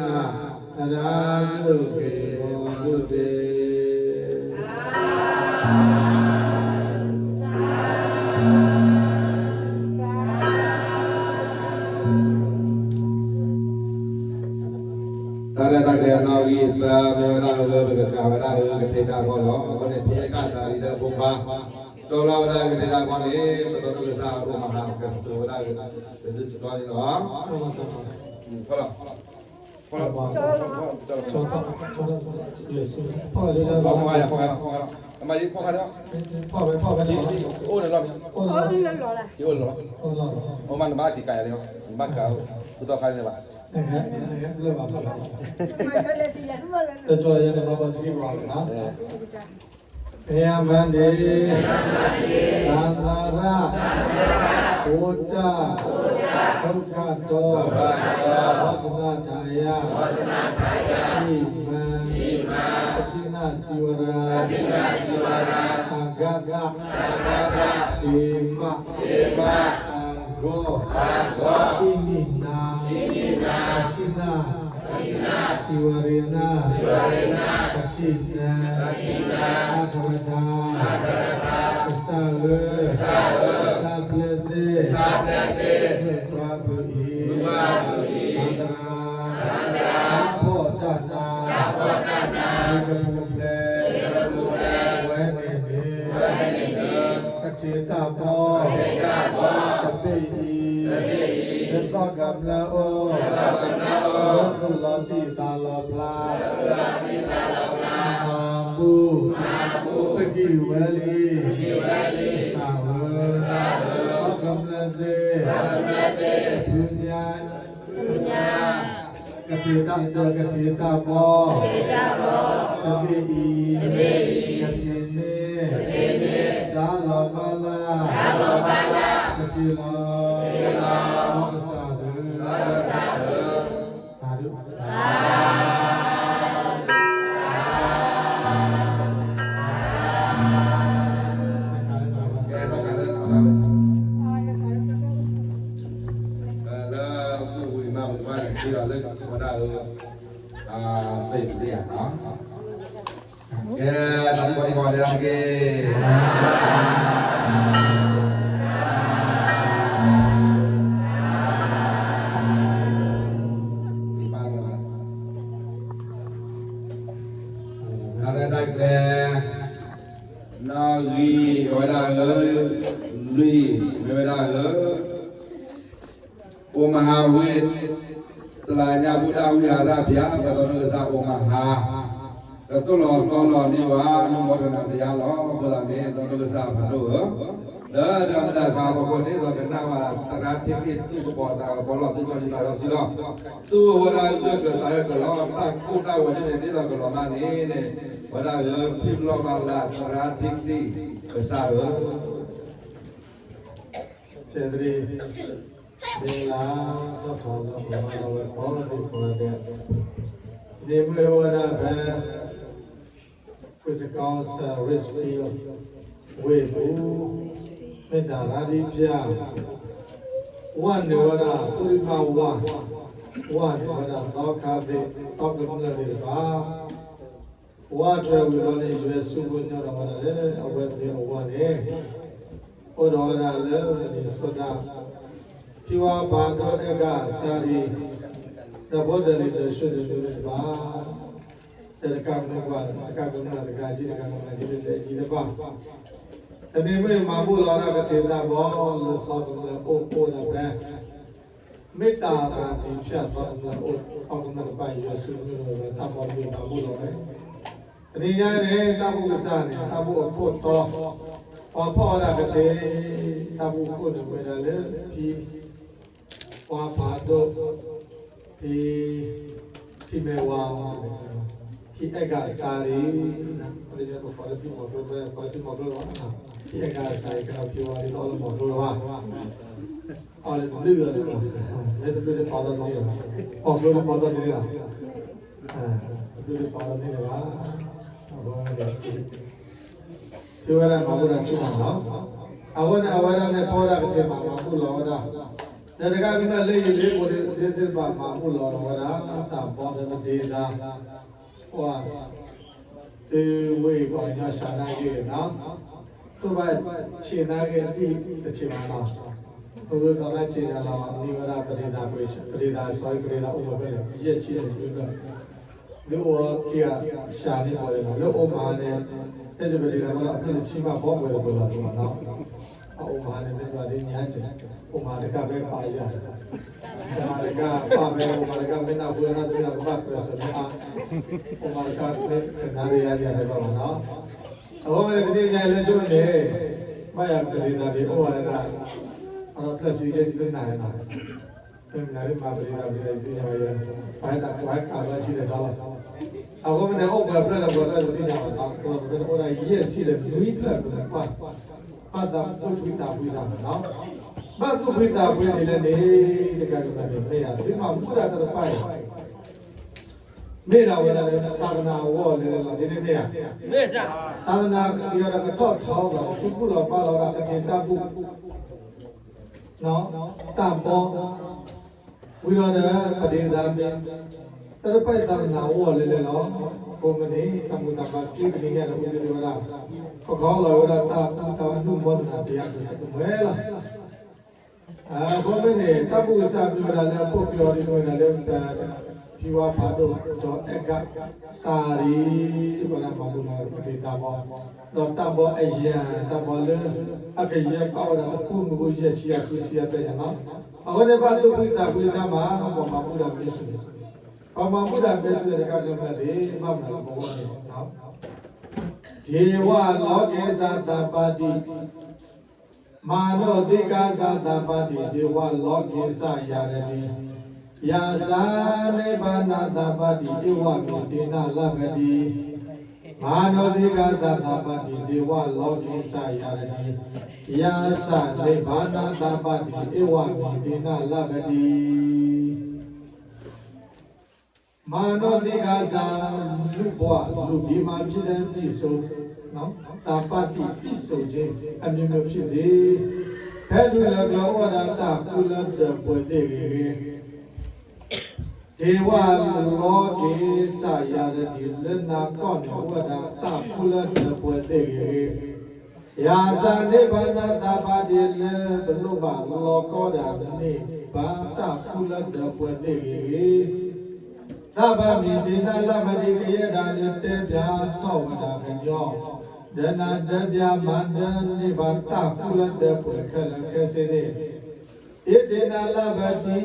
သံဃော တု ဂေ ဘဝတု သံဃော တၢ်ရဲၣ်တၢ်ကျဲၤ အနီၣ်ဂံၢ်သၢ မ့ၢ်ဝဲဒၣ်လၢပကစှၤဝဲဒၣ်လၢကထံၣ်တၢ်အဂီၢ်လီၤ. အဃိန့ၣ် ဖဲအခါသးလံဒီး ဖိခွါ တီလီၤဝဲဒၣ်ကထံၣ်တၢ်အဂီၢ်န့ၣ် ပသးဒိၣ်ကစၢ်အိၣ်မၤဟးကစိၤဝဲဒၣ် တစုစ့ၢ်ကီးန့ၣ်လီၤ. ဖီလီၤ ဖီလီၤ ဖီလီၤ ဖီလီၤ ဖီလီၤ ဖီလီၤ ဖီလီၤ ဖီလီၤ ဖီလီၤ ဖီလီၤ အိၣ်န့ၣ်လီၤ အိၣ်လီၤ အိၣ်မးနဘၣ်က့ၤကးယၤလံ နဘၣ်ကး ဃုသီခါန့ၣ်ဘၣ် တကီလၢယဲန့ၣ် ဘၣ်ဘၣ်စကံဘၣ်လီၤ ယမၤန့ၣ် သန္တာရ အိၣ်တၢ် ဒုက္ခတော ဝေါသနထၢယ ဟိမံ ကထိန သီဝရံ အဂဃ ဒေမ သံဃော ဟိမံ ကထိန သီဝရံ ကထိန အဃထ ကစၢ်ဧၢ သးပျဲသ့ မုၢ်ပှၢ်ဖုအံၤ သန္တာရ တၢ်ဖှီၣ်တၢ်နါ မ့ၢ်ကပူၤဖျဲး ဝဲန့ၣ်န့ၣ် ကထံၣ်တၢ်ဘီ တဘ့ၣ်အံၤ လၢသီၣ်ကမျၢၢ်အိၣ် လၢသူၣ်လီၤတံၢ်သးလီၤဖျါ မၤဘူၣ် ပဂံၢ်ဝဲလံ ကစၢ်ဧၢ သီၣ်ကမျၢၢ်သ့ၣ် ဖုညါ ကထံၣ်တၢ် ကထံၣ်တၢ်ဘီ တဘ့ၣ်အံၤ ကထံၣ်န့ၢ် တၢ်လီၤဘၣ်လၢ် တက့ၢ်လီၤ ကစၢ်ဧၢ စၤဒူ လၢပူၤဝံၤမၤဝံၤမးန့ၣ် ထံၣ်လီၤလၢဝဲဒၣ်ဧၢ သ့ၣ်ပူၤလံဧါနီၤ ကဲ တၢ်လၢပှၤန့ၣ်ကီးဒဲးတက့ၢ် တၢ်ရဲၣ်တၢ်ကျဲၤ နီၣ်ဂံၢ် အဝဲဒၣ်ဧၢ လွံၢ် မ့ၢ်ဝဲဒၣ်ဧၢ အိၣ်မၤဟးဝ့ၢ် တလးညါ ဘုဒ္ဓဝိဟာရဘုရား ပသးဒိၣ်ကစၢ်အိၣ်မၤဟး ကသိၣ်လီၤသီလီၤန့ၢ်ဝဲ အနုမောဒနာတရားလီၤ. အဃိသတးန့ၣ် သးဒိၣ်ကစၢ်ဖးဒိၣ်ဧၢ, လၢတၢ်မုၢ်တၢ်ဖးအဖီခိၣ်န့ၣ် ဒ်သိးကနၣ်ဝဲဒၣ် သရၣ်ထံထံၣ် သူၣ်ကပီၤသးကပီၤလီၤ သုစီဆှံသးစီဆှံလီၤ. သူၣ်ဝဲဒၣ်လၢကျၢၤသးလၢကျၢၤလီၤ တၢ်ကိၢ်တၢ်ဂီၤန့ၣ် ဒ်သိးကလီၤမၢ်န့ၣ် ဝဲဒၣ်လၢဖံးဘျီၣ်ဘၣ်လၢသရၣ်ထံထံၣ် ကစၢ်ဧၢ ဆဲးသရံး မ့ၢ်လၢ ထီၣ်ထီၣ်လၢပှၤမၤလီၤဝဲကိးဂၤဒဲး, န့ၣ်မ့ၢ်ဝဲဒၣ်ဖဲ Wisconsin Richfield ဝ့ၢ်ပူၤ, မ့ၢ်တၢ်ရၤဒံးပျၢ်, ဝဲနုာ်ဝဲဒၣ် ဖိဒံမါဝါ, ဝဲနုာ်ဝဲဒၣ်သီခါသ့ၣ် သီကမျၢၢ်သ့ၣ်တဖၣ်, ဝဲထွဲဝံၤလီၤန့ၣ် ယွၤဆိကမိၣ်ညီထီၣ်ဝဲဒၣ်လၢအဝဲသ့ၣ်အဝဲန့ၣ်, အိၣ်ဒီးဝဲဒၣ်လၢ Minnesota, ဖံဝါဖးဒိၣ်အဲၣ်ကၣ်စၤရံ, ဒီးဖိဒၢလံၤဒီးဆှၢဒၢလံၤသ့ၣ်တဖၣ် တကးမုၢ်ပှၢ် တကးကမျၢၢ်တကးကံတကးကမၤကံလၢယံၤတဖၣ်, တနံၤမုၢ်မၤဘူၣ်လီၤဒၣ်ကသ့ၣ်တၢ်ဘီလၢသီကမျၢၢ်အိၣ်အိၣ်ဒၣ်ဖဲ မ့ၢ်တၢ်ရၤဒံးပျၢ်သီကမျၢၢ်အိၣ် သီကမျၢၢ်တဖၣ်ယွၤဆိကမိၣ်လီၤဝဲတၢ်ဘီမုၢ်မၤဘူၣ်လီၤဝဲ, တနံၤညါန့ၣ် တၢ်ဘူၣ်ကစၢ်န့ၣ် တၢ်ဘူၣ်အခိၣ်တီ, ပှၤဖီၣ်ဝဲဒၣ်ကသ့ၣ်, တၢ်ဘူၣ်ခိၣ်န့ၣ်ဝဲဒၣ်လၢဖံ ပှၤဖးဒိၣ်, ဖံ ထံမဲဝါ, ဖံအဲၣ်ကၣ်စၤရံ, ပကိးလၢဖံမီၤကျိ ပကိးလၢဖံမီၤကျိလီၤ, ဖံအဲၣ်ကၣ်စၤရံ ကဲဒီးဖံဝါဒ်သိးအီလၢမီၤကျိလီၤဘၣ်, အီလၢတဘျုးဂၤလၢၤဘၣ်, လၢတဘျုးလၢပှၤသီတန့ၢ်လီၤ, မီၤကျိလၢပှၤသီတန့ၢ်လီၤ, တဘျုးလၢပှၤသီတန့ၢ်လၢၤဘၣ်, အဃိန့ၣ် ဖံဝဲဒၣ်မၤဘူၣ်တၢ်ဆူၣ်မးလီၤ, အဃိန့ၣ် အဝဲဒၣ်န့ၣ် ဖီၣ်ဝဲဒၣ်ကသ့ၣ်မး မၤဘူၣ်လီၤဝဲဒၣ်, ဒီးတကးကမျၢၢ်လၢယလ့ပူၤလၢသ့ၣ်တဖၣ်မၤဘူၣ်လီၤဝဲဒၣ်, တၢ်ဘီဒီးပဒ့သး, ပှၤ သုဝ့ၢ်ပှၤကညီစှၤနာ်က့ၤနီၤ, သိၣ်ဘၣ်ဆံးနာ်က့ၤအသံၣ်တဆံးမးနီၤ, ပဝဲသီခါစ့ၢ်ကီးလီၤ မ့ၢ်ဝဲဒၣ်ပဒ့သး, ပဒ့သး sorry ပဒ့သးအိၣ်ဝဲဖဲလဲၣ် ယဲၢ်ဆံယဲၢ်ဆံဖဲ ဒုးအိၣ်ခံဂၤစှၤန့ၢ်ပှဲၤလီၤ, လၢအိၣ်မးန့ၣ် ဖဲယပဒ့သးဘၣ်ဒီး အဖျၢၣ်တဆံဘၣ်ဘီပှဲၤတပှဲၤလီၤနီၤ, အအိၣ်မးန့ၣ် မ့ၢ်ပှၤဒ်ညါစ့ၢ်, အိၣ်မးတကးဖဲပာ်ယၤ, အိၣ်မးတကးပာ်ဖဲ အိၣ်မးတကးမ့ၢ်နၢ်ဟူနၢ်သ့နၢ်ကဘၣ်ကြၢးစၢၤမ့ၢ်အါ, အိၣ်မးတကးမ့ၢ်ကနၣ်ရံၣ်ယၤယၤတဘၣ်ဘၣ်နီၤ, အဃိန့ၣ်တနံၤညါလၢကၠိန့ၣ် ဘၣ်ယၤပဒ့သးန့ၣ် အိၣ်ဝဲဒၣ် အဖျၢၣ်ဆံယဲၢ်ဆံတနၤနီၤ မ့ၢ်မနုၤမၤပဒ့သးပဒ့သးသ့ၣ်ညါဝဲယဲၢ်, ပှၤဟဲတၢ်ပှၤဟဲကးဘျီဆံဒီးဆီလီၤ, အဃိမ့ၢ်န့ၣ် အိၣ်ပှဲၤဖျၢၣ်ဒီးပှဲၤဖျၢၣ်တသ့ၣ်ညါဘၣ်နီၤ, ပဝဲန့ၣ်အိၣ်ဒၣ်ယဲၢ်ဆံဒီးနွံဖျၢၣ်ပှဲၤပှၢ်, ဘၣ်သးသူၣ်ဖှံသးဖှံစ့ၢ်မးနီၤ, ဘၣ်သူၣ်ဖှံသးဖှံဒ်လဲၣ်န့ၣ် တကးကမျၢၢ်န့ၣ် မ့ၢ်ယၤ သုမၤဘူၣ်တၢ်တဖၣ်အံၤ မ့ၢ်ဒၣ်ဝဲဒၣ်လၢတၢ်သနာ်အဂီၢ်လၢလီၤ ဒ်န့ၣ်မ့ၢ်ဧါ, တၢ်သနာ်က့ၤဒီးကထီၣ်ထီဘၣ် သုဘူၣ်လီၤဘါလီၤဒၣ်ကသ့ၣ်တၢ်ဘူၣ်, တၢ်ဘီ, ဝံၤဒီးပဒ့သးမ့ၢ်, တၢ်တဖၣ်အံၤတၢ်သနာ်အဂီၢ်လၢလီၤ, အဃိမ့ၢ်န့ၣ် တၢ်မူတၢ်ဘါကျိတနံၤညါဒီး အိၣ်စ့ၢ်ကီးဝဲဒၣ်, ပခီလီၤဝဲဒၣ်တၢ်ဘူၣ်တၢ်အနုမီၢ်တနၤ တယၤတစဲးကမှဲလီၤ အဃိမ့ၢ်န့ၣ် တၢ်ဘူၣ်ကစၢ်မ့ၢ်ဝဲဒၣ်လၢအခိၣ်ကျၢၢ်အီၤဒ်မ့ၢ်ဝဲဒၣ်လၢ ဖံဝါဖးဒိၣ် ဒီးအဲၣ်ကၣ်စၤရံ, ဝဲဒၣ်မၤဘူၣ်လီၤကသ့ၣ်တၢ်ဘီ, ဒီးတၢ်ဘီအယၤ တၢ်ဘီလၢ အကယဲၢ်ပာ်ဝဲဒၣ်တကူၣ်နူၤ ယဲၢ်ဆံယဲၢ်ဆံယဲၢ်ဖျၢၣ်ညါနီၤ, အဃိန့ၣ်ဘၣ်သူၣ်ဖှံသးဖှံစ့ၢ်မး ပှၤမၤဘူၣ်တၢ်မ့ၢ်ဆူၣ်န့ၣ်, ပှၤမၤဘူၣ်တၢ်မ့ၢ်ဆူၣ်န့ၣ် တကးကမျၢၢ်သ့ၣ် ဘၣ်မနုၤလၢပဂီၢ်န့ၣ် ဒေဝလောကီသတ္တပတ္တိ မနောဓိဃာသတ္တပတ္တိ ဒေဝလောကိသ်ယရတီ ယသ်သ နိဗ္ဗာန်သ္ပတ္တိ ဧဝမေ တေန လભ္ဗန္တိ မနောဓိဃာသတ္တပတ္တိ ဒေဝလောကိသ်ယရတီ ယသ်သ နိဗ္ဗာန်သ္ပတ္တိ ဧဝမေ တေန လભ္ဗန္တိ မနောဓိဃာသ လူ့ဘဝ လူ့ဘီမဖြစ်တဲ့ပြည့်စုံနော် သတ္တပတ္တိ ပြည့်စုံခြင်း အမျိုးမျိုးဖြစ်စေ ဖဲဒုးလၢကျဲအိၣ်ဝဲဒၣ်တၢ်ကူလၢဒၢးပှဲၤသ့ၣ်ဂ့ၤဂ့ၤ ဒေဝလောကိသ်ယရတီ လၢနၤကီၢ်န့ၣ်အိၣ်ဝဲဒၣ်တၢ်ကူလၢဒၢးပှဲၤသ့ၣ်ဂ့ၤဂ့ၤ ယသ်သ နိဗ္ဗာန်သ္ပတ္တိ လၢပလိၣ်ဘၣ်လီၤကီဒၣ်န့ၣ် ဘၣ်တၢ်ကူလၢဒၢးပှဲၤသ့ၣ်ဂ့ၤဂ့ၤ သဗ္ဗမေ တေန လભ္ဗန္တိ ကယဲၢ်ဒၣ်လၢတဲပၠးထီၣ်ဝဲဒၣ်ကညီ ဒီးနၤဒၢပၠးမၤဒၢန့ၢ်ဘၣ်တၢ်ကူလၢဒၢးပှဲၤခဲလၢာ်ခဲဆ့န့ၣ် ဧ တေန လભ္ဗန္တိ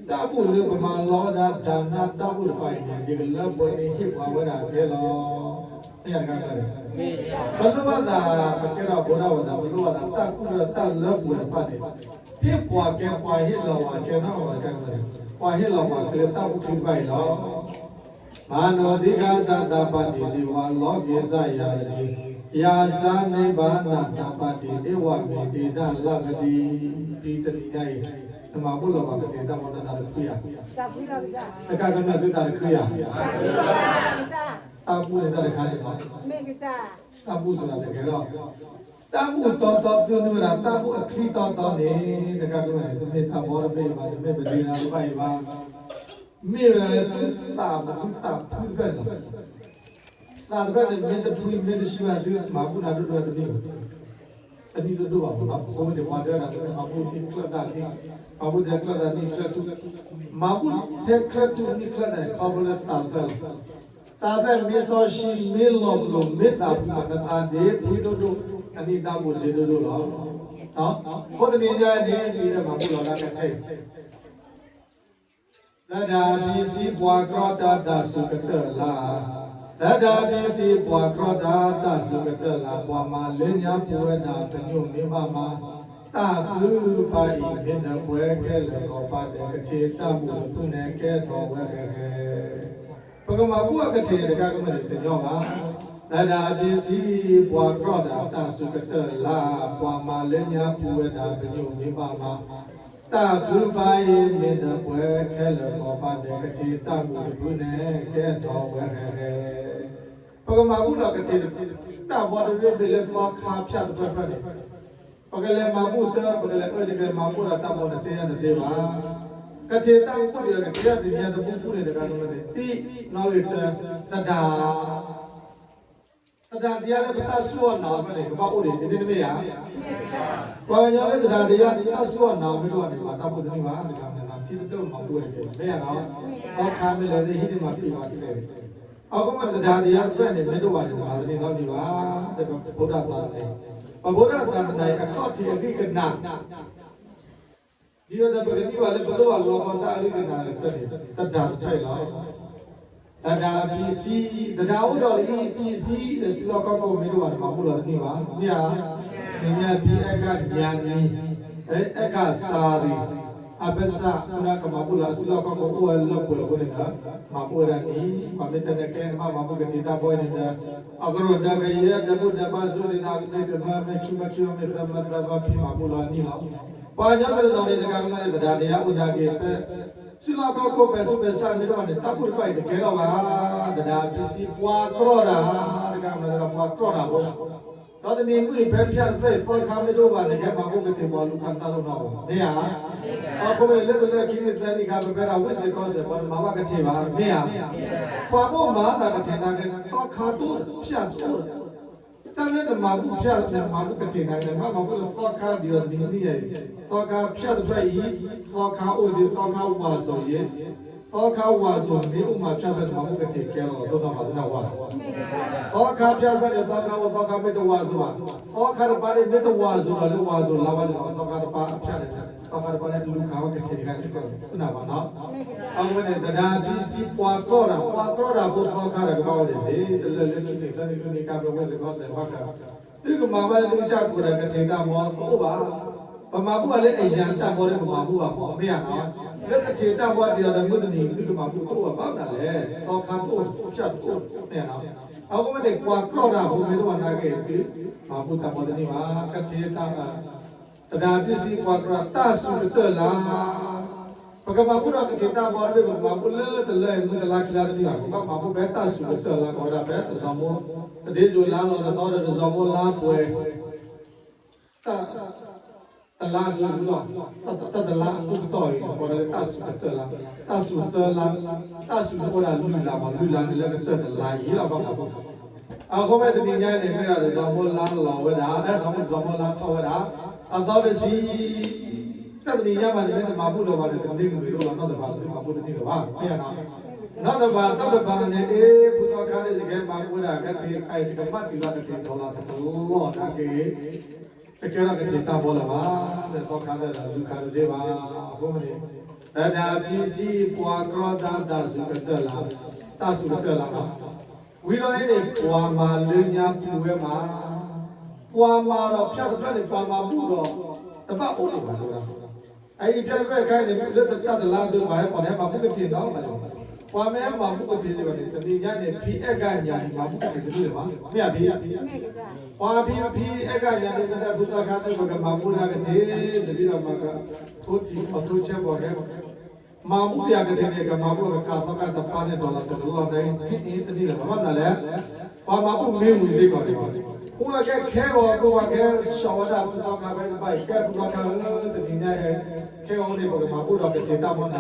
တၢ်ဘူၣ်လၢပမၤလီၤဝဲဒၣ်ဒါနတၢ်ဘူၣ်တဖၣ်အံၤန့ၣ် ယကလၢပှဲၤန့ၣ်ဟ့ၣ်ပှၤဝဲဒၣ်ကဲလီၤ မ့ၢ်တခါန့ၣ် ပလိၣ်ဘၣ်သး ပကဲထီၣ်ဖိဒၣ်ဝဲသး ပလိၣ်ဘၣ်သး တၢ်ကူလၢတၢ်လၢပှဲၤတဖၣ်န့ၣ် ဟ့ၣ်ပှၤကဲပှၤဟ့ၣ်လီၤဝဲကဲနီၢ်ဝဲတခါန့ၣ် ပှၤဟ့ၣ်လီၤပှၤကဲလၢတၢ်ဘူၣ်ခံတဖၣ်အံၤလီၤ မၤနိၣ်သံဃာသတ္တပတ္တိ ဒေဝလောကိသ်ယရတီ ယသ်သ နိဗ္ဗာန်သ္ပတ္တိ ဧဝမေ တေန လၢၢ်ပတံ တနံၤညါအံၤ နမၤဘူၣ်လီၤပှၤကသ့ၣ်တၢ်မၤနသးတခုယၤ တကးကမျၢၢ်သုသးတခုယၤ တၢ်ဘူၣ်န့ၣ်တၢ်တခါန့ၣ်လီၤ. တၢ်ဘူၣ်စ့ၢ်ကီးတကဲလီၤ. တၢ်ဘူၣ်တီတီသုနုၤဝဲဒၣ် တၢ်ဘူၣ်အချံတီတီန့ၣ် တကးကဲဝဲန့ၣ် တမ့ၢ်တၢ်ဘီတဘ့ၣ်ဘၣ်, တမ့ၢ်ပဒ့နၤတဘၣ်အံၤဘၣ်. မ့ၢ်ဝဲဒၣ်လၢသုသးပသုသးဖှံတဖျၢၣ်န့ၣ်လီၤ. သးတဖျၢၣ်န့ၣ် မ့ၢ်တဖှံမ့ၢ်တဆှံဘၣ် သုမၤဘူၣ်နၤဒိၣ်ဒိၣ်တမ့ၢ်ဘၣ်. တမ့ၢ်ဒိၣ်ဒိၣ်ဘၣ်မးနီၤ. အဃိန့ၣ် ပှၤတဲဝဲဒၣ် မၤဘူၣ်န့ၢ်ချၢၣ်သးန့ၣ်, မၤဘူၣ်ထဲချၢၣ်သးန့ၢ်ချၢၣ်ထူၣ်, မၤဘူၣ်ထဲချၢၣ်ထူၣ်န့ၢ်ချၢၣ်သးန့ၣ် ခီဖျိလၢသးတဖျၢၣ်လီၤ. သးတဖျၢၣ်မ့ၢ်စီဆှံ မ့ၢ်လီၤပလိာ် မ့ၢ်သးဖှံဘၣ် နသးဒ့ဖှံဒိၣ်ဒိၣ် အန့ၢ်တၢ်ဘူၣ်တက့ၢ်ဒိၣ်ဒိၣ်လီၤ. အဃိတနံၤညါအံၤန့ၣ် ပမၤဘူၣ်လီၤလၢကထဲ သဒၣ်ပံစံပှၤကြီတၢ်တၢ်စူၢ်ကတၢၢ်လၢ်, သဒၣ်ပံစံပှၤကြီတၢ်တၢ်စူၢ်ကတၢၢ်လၢ်, ပှၤမၤလၢညါပူၤဝဲဒၣ်ပညိၣ်မ့ၢ်ဘၣ်မၤ, တၢ်ဃုပာ်အံၤမ့ၢ်နၢ်ပှဲၤကဲလၢာ်ကီးပာ်ဒီး ကထံၣ်တၢ်ဘူၣ်တဖုန့ၣ်ကဲထီၣ်ဝဲဂ့ၤဂ့ၤ. ပကမၤဘူၣ်အကထံၣ်န့ၣ်တခါကမ့ၢ်န့ၣ် တညီဘၣ်. သဒၣ်ပံစံပှၤကြီတၢ်တၢ်စူၢ်ကတၢၢ်လၢ်, ပှၤမၤလၢညါပူၤဝဲဒၣ်ပညိၣ်မ့ၢ်ဘၣ်မၤ, တၢ်ဃုပာ်အံၤမ့ၢ်နၢ်ပှဲၤကဲလၢာ်ကီးပာ်ဒီး ကထံၣ်တၢ်ဘူၣ်တဖုန့ၣ်ကဲထီၣ်ဝဲဂ့ၤဂ့ၤ. ပကမၤဘူၣ်ဒီးကထံၣ်တၢ်ဘီတဘ့ၣ်ဘ့ၣ်လၢသီခါဖၠၣ်တဖျၢၣ်ဖျၢၣ်န့ၣ်, ပကလဲၤမၤဘူၣ်တၢ် ပကလဲၤအၢတကဲမၤဘူၣ်ဒီးတၢ်ဘီန့ၣ် တဲယၤတသ့ဘၣ်. ကထံၣ်တၢ်ဘူၣ်ဒီးကထံၣ်တၢ်တနံၤညါတဘူၣ်ဘူၣ်န့ၣ် တဂၤကမ့ၢ်န့ၣ် တံၢ်နီၣ်ဂံၢ်တၢ သဒၣ် သဒၣ်တယါလၢပတၢ်စူၢ်အီၣ်နာ်အီၣ်ဖဲန့ၣ် ကဘၣ်အိၣ်ဒံး မ့တမ့ၢ်ဧါ. ပှၤကညီလၢသဒၣ်တယါတၢ်စူၢ်အီၣ်နာ်အီၣ်မ့ၢ်တအိၣ်ဘၣ်န့ၣ် မၤတၢ်ဘူၣ်တန့ၢ်ဘၣ် တဂၤမ့ၢ်နီၤ ထံတဒိၣ်မၤဘူၣ်န့ၣ် မ့ၢ်ဧါနီၤ. သီခါမ့ၢ်လဲၤသ့ဟံးန့ၢ်မၤပံာ်မၤကျဲ အဃိမ့ၢ်သဒၣ်တယါတဖျၢၣ်န့ၣ် မ့ၢ်တအိၣ်ဘၣ်န့ၣ် မၤတန့ၢ်နီတမံၤဘၣ်. ဒီးပဖိဒၣ်သးတန့ၣ်, ပဖိဒၣ်သးတန့ၣ် အခီၣ်ထံးအဂံၢ်ကနၣ် ဒ်သိးဒီးပကန့ၢ်ဘၣ်လၢပလိၣ်ဘၣ်လီၤကီတၢ်အဂံၢ်ကနၣ်တဖျၢၣ်န့ၣ် သဒၣ်တဖျၢၣ်အံၤလီၤ. သဒၣ်ပံစံ, သဒၣ်အိၣ်ဒီးလၢအံၤ ပံစံဒီးစုလီၢ်ခီၣ်ခိၣ်မ့ၢ်တအိၣ်ဘၣ်န့ၣ် မၤဘူၣ်လီၤတန့ၢ်ဘၣ် မ့ၢ်ဧါ. နံၤညါဖံအဲၣ်ကၣ်ညါနံၤ, အဲၣ်ကၣ်စၤရံၤ, အဘၢၣ်စၢ်ကနၣ်ကမၤဘူၣ်လီၤ အစုလီၢ်ခီၣ်ခိၣ်အိၣ်ဝဲလၢပှဲၤအဃိန့ၣ်ဒီး မၤဘူၣ်ဝဲဒၣ်န့ၣ် ပှၤမ့ၢ်တဲန့ၣ် ကဲနဘၣ်မၤဘူၣ်ကသ့ၣ်တၢ်ဘီအံၤန့ၣ်ဒီး အကရူၢ်ဒီးကယဲၢ်ဒီးဘူၣ်ဒီးဘၣ်စူၢ်ဒ်န့ၣ် မ့ၢ်သမၢမ့ၢ်ခံမၢခံမၢမ့ၢ်သၢမၢသၢဘၣ်ဖံမၤဘူၣ်လီၤန့ၣ်လီၤ. ပှၤကညီတနီၤန့ၣ် တဂၤကမၤန့ၣ် သဒၣ်တယါအိၣ်နာ်က့ၤ ဖဲစုလီၢ်ခီၣ်ခိၣ်ပဲာ်ဆူးပဲာ်ဆါမ့ၢ်တအိၣ်ဘၣ်န့ၣ် တၢ်ဘူၣ်တဖၣ်အံၤတကဲထီၣ်ဘၣ်. သဒၣ်ပံစံပှၤကြီတၢ် တဂၤကမၤန့ၣ်ဒီးပှၤကြီတၢ်ဖိ ဒီးတနံၤမုၢ်အံၤဖဲဖၠၣ်တဖျၢၣ်အံၤ သီခါမ့ၢ်တအိၣ်ဘၣ်န့ၣ် ကဲမၤဘူၣ်ကသ့ၣ်ပှၤလူၤခးတၢ်လိၣ်နီၢ်ဘၣ် မ့ၢ်ဧါ. အဃိန့ၣ်လၢတလၢခံနံၣ်သၢနံၣ်ခါ ပဖဲဒၣ်ဝ့ၢ်စ့ၢ်ကီးစ့ၢ် ပှၤတမၤဘၣ်ကထံၣ်ဘၣ် မ့ၢ်ဧါ. ပှၤဘၣ်မၤသးကထံၣ်နာ်က့ၤ သီခါတအိၣ် ဖၠၣ်တအိၣ် တၢ်လၢနမၤဘူၣ်ဖၠၣ် နမၤဘူၣ်ကထံၣ်နာ်က့ၤ နဘၣ်မၤဘူၣ်လၢသီခါဒ်သိးနံၤနံၤအံၤ သီခါဖၠၣ်တဖျၢၣ်အံၤ သီခါအိၣ်ယံၤ သီခါဝးစိၤယံၤ သီခါဝးစိၤမ့ၢ်အိၣ်မၤဖၠၣ်ဖဲန့ၣ် နမၤဘူၣ်ကထံၣ်ကဲလီၤ ဒိၣ်နီၢ်ဘၣ်သ့ၣ်နဝၤ သီခါဖၠၣ်တဖျၢၣ်န့ၣ် သီခါအိၣ် သီခါမ့ၢ်တဝးစိၤဘၣ် သီခါတပၤန့ၣ် မ့ၢ်တဝးစိၤဒီးလၢဝးစိၤလါဝါန့ၣ် သီခါတပၤအဖၠၣ်န့ၣ် သီခါတပၤန့ၣ် လူၤခးဝဲကထံၣ်တဂၤန့ၣ် ဒိၣ်နီၢ်ဘၣ်နီၤ အဝဲန့ၣ် သဒၣ်ပံစံပှၤကြီတၢ် ပှၤကြီတၢ်ဖိသီခါဒီးကဘၣ်အိၣ်ဒံးစ့ၢ် တလၢလၢခံနံၣ်သၢနံၣ်လွံၢ်နံၣ်ခါ ဖဲဝ့ၢ်စ့ၢ်ကီးစ့ၢ်ဘၣ်ဃး သုကမၤဘၣ်လၢသုကစၢ်ကိၣ်ဒီးကထံၣ်တၢ်ဘီတအိၣ်ဘၣ် ပမၤဘူၣ်ဘၣ်လၢအယၤတၢ်ဘီလၢပမၤဘူၣ်ဘၣ်မ့ၢ် မ့ၢ်ဧါနီၤ လၢကထံၣ်တၢ်ဘီဒ်ဒီးမုၢ်တနံၤသုကမၤဘူၣ်တအိၣ်ဘၣ်ဘၣ်မနုၤလဲၣ် သီခါတအိၣ် ဖၠၣ်တအိၣ်မ့ၢ်ဧါနီၤ အဃိမ့ၢ်န့ၣ် ပှၤကြီတၢ်ဖိမ့ၢ်တအိၣ်ဘၣ်နာ်က့ၤသု မၤဘူၣ်တၢ်ဘီတန့ၢ်ဘၣ် ကထံၣ်တၢ် သဒၣ်ပံစံပှၤကြီတၢ် တၢ်စူၢ်ကတၢၢ်လၢ် ပကမၤဘူၣ်ဒီးကထံၣ်တၢ်ဘီတဘ့ၣ် ပကမၤဘူၣ်လၢတလၢအမုၢ်တလါခံလါတန့ၢ်ဘၣ် ပဘၣ်မၤဘူၣ်ဖဲတၢ်စူၢ်ကတၢၢ်လၢ် ကိးဝဲဒၣ်ဖဲတစီၤမိၢ် တဒ့စိၤလါလီၤတသီဒီးတစီၤမိၢ်လါပှဲၤ တၢ် တလါအကတီၢ်လီၤ တၢ်တလါအကတီၢ်အံၤ ကိးဝဲဒၣ်လၢတၢ်စူၢ်ကတၢၢ်လၢ် တၢ်စူၢ်သၢလါ တၢ်စူၢ်န့ၣ်အိၣ်ဝဲဒၣ်လွံၢ်လါမး လွံၢ်လါန့ၣ်လၢကတၢၢ်တလါအံၤလီၤ ဘၣ်မၤဘူၣ် အဃိမ့ၢ်တနံၤညါန့ၣ် မ့ၢ်ဒၣ်တစီၤမိၢ်လါလီၤဝဲဒၣ် ဖဲစီၤမိၢ်တစီၤမိၢ်လါထီၣ်ဝဲဒၣ် အသီတဆံ တၢ်တနံၤညါဘၣ်န့ၣ် မ့ၢ်တမၤဘူၣ်လၢၤဘၣ်န့ၣ် တမ့ၢ်ကမ့ၢ်တအိၣ်လီၤ နီၢ်တဘၣ်လၢသုမၤဘူၣ်တန့ၢ်လၢၤဘၣ် မ့ၢ်ဧါနီၤ နီၢ်တဘၣ် နီၢ်တဘၣ်န့ၣ် အ့ ဖုသီခါန့ၣ် ယကဟဲမၤဘူၣ်ဝဲဒၣ် ကဲသ့ၣ်အံၤ ယကဘၣ်တုၤလၢကသ့ၣ်ဒီးလၢ်တကလီၢ်နာ်က့ၤ တကဲထီၣ်ကသ့ၣ်တၢ်ဘီလၢၤဘၣ် လၢသီခါသ့ၣ်ဒီးလူၤခးတသ့ဘၣ် အဃိမ့ၢ်န့ၣ် သဒၣ်ပံစံပှၤကြီတၢ် တၢ်စူၢ်ကတၢၢ်လၢ် တၢ်စူၢ်ကတၢၢ်လၢ်လီၤ ဝံၤဒီးအံၤန့ၣ် ပှၤမၤလၢညါပူၤဝဲမး ပှၤမၤဒီးဖၠၣ်တဖျၢၣ်န့ၣ် ပှၤမၤဘူၣ်ဒီး တဘၣ်အိၣ်ဒံးဘၣ်တဲဝဲဒၣ် အအံၤဖၠၣ်တဖျၢၣ်အခါအံၤန့ၣ် လၢတၢ်တလါဒိၣ်မး ပှၤဟဲမၤဘူၣ်ကထံၣ်နီၤ ပှၤမ့ၢ်ဟဲမၤဘူၣ်ကထံၣ်စ့ၢ်ကီးန့ၣ် တနံၤညါန့ၣ် ဖံအဲၣ်ကၣ်ညါန့ၣ် မၤဘူၣ်ကထံၣ်တန့ၢ်လၢၤဘၣ် မ့ၢ်ဧါဖံ ပှၤဖံဖံအဲၣ်ကၣ်ညါန့ၣ် မ့ၢ်တၢ်ဖုသီခါသ့ၣ် ပကမၤဘူၣ်တၢ်ကထံၣ် တဘျီဒီးမၤကထိထံၣ်အီၤထိဆဲးပီၤဟဲ မၤဘူၣ်ယၤကသ့န့ၣ် ကမၤဘူၣ်ကကးသီခါတပၤန့ၣ် ဒီးလီၤတကလီၢ်န့ၣ် ဟ့ၣ်အ့တန့ၢ်လၢၤဘၣ် ဘၣ်မနုၤလဲၣ်, ပှၤမၤဘူၣ်မ့ၢ်ဝံၤစ့ၢ်ကီးန့ၣ်, ပှၤကဲခဲဂီၤ ပှၤကဲဆှီဝဲဒၣ်ဘူၣ်သီခါဖဲတဘၣ်အံၤ ကဲဘူၣ်သီခါဧၢ တနံၤညါအံၤ ခဲဂီၤန့ၣ် ပကမၤဘူၣ်ဒီးကသ့ၣ်တၢ်မီၢ်နၤဧၢ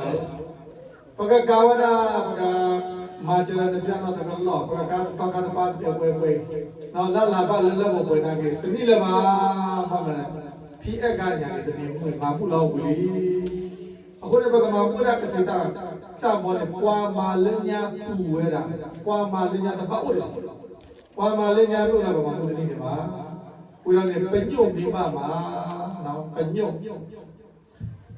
ပကကးဝဲဒၣ် ပကမၤစၢၤလၢနဖၠၣ်နီၣ်တကလီၢ် ပကကးသီခါတပၤပှဲၤပှဲၤ, လၢလၢ်ဘၣ်လၢလၢပှဲၤပှဲၤနာ်က့ၤ တန့ၢ်လၢၤဘၣ်, ဘၣ်မနုၤလဲၣ်, ဖံအဲၣ်ဂၤညါန့ၣ် တမ့ၢ်မုၢ်မၤဘူၣ်လီၤဝံၤလံ အဃိန့ၣ် ပကမၤဘူၣ်ဝဲဒၣ်ကသ့ၣ်တၢ် တၢ်မီၢ်န့ၣ် ပှၤမၤလၢညါပူၤဝဲဒၣ်, ပှၤမၤလၢညါတဘၣ်အိၣ်လၢၤဘၣ်, ပှၤမၤလၢညါတအိၣ်လၢၤ ပမၤဘူၣ်တန့ၢ်န့ၣ်ဘၣ်. ဝံၤဒီးန့ၣ် ပညိၣ်မ့ၢ်ဘၣ်မး, ပညိၣ်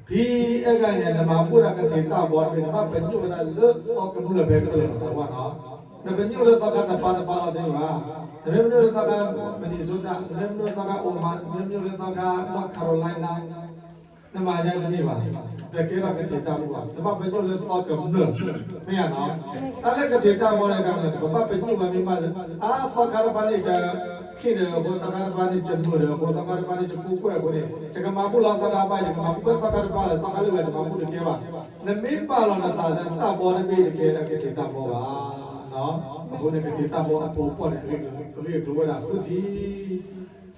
ဖံအဲၣ်ဂၤန့ၣ် နမၤဘူၣ်ဝဲဒၣ်ကသ့ၣ်တၢ်ဘီတဘ့ၣ် နဘၣ်ပညိၣ်ဝဲဒၣ်လၢသီကမျၢၢ်ဖဲကလၢာ်လီၤ နကွၢ်နီၤ, နပညိၣ်လၢသီခါတပၤတပၤလီၤတန့ၢ်ဘၣ်, နမ့ၢ်ပညိၣ်လၢသီခါ Minnesota, နမ့ၢ်ပညိၣ်လၢသီခါ Omaha, နမ့ၢ်ပညိၣ်လၢသီခါ North Carolina နမၤညါတန့ၢ်ဘၣ်, တကဲထီၣ်ကသ့ၣ်တၢ်ဘူၣ်ဘၣ်, တဘၣ်ပညိၣ်လၢသီကမျၢၢ်, မ့ၢ်ဧါနီၤ, တၢ်လၢကသ့ၣ်တၢ်ဘီန့ၣ် ကမျၢၢ် ပဘၣ်ပညိၣ်ဝဲမ့ၢ်ဘၣ်လၢ အါ သီခါတပၤန့ၣ် ကခ့ၣ်ဒီးအဃိ သီခါတပၤန့ၣ် ကမုာ်ဒီးအဃိ သီခါတပၤန့ၣ် ကကိးကွဲၢ်အဃိန့ၣ် ယကမၤဘူၣ်လီၤသီခါတပၤ ယကမၤဘူၣ်ဝဲသီခါတပၤလၢ သီခါလၢဝဲ ယမၤဘူၣ်တကဲဘၣ်, နမ့ၢ်ပာ်လီၤနသးစၢ် တၢ်ဘီတဘ့ၣ်တကဲဒီးကသ့ၣ်တၢ်ဘီဘၣ်, အဃိန့ၣ် ကသ့ၣ်တၢ်ဘီအပူၤအပီၣ်န့ၣ် အဂ့ၢ်အကျိၤဝဲဒၣ်ဃုထံၣ် သဒၢပံစံ ပှၤကြီ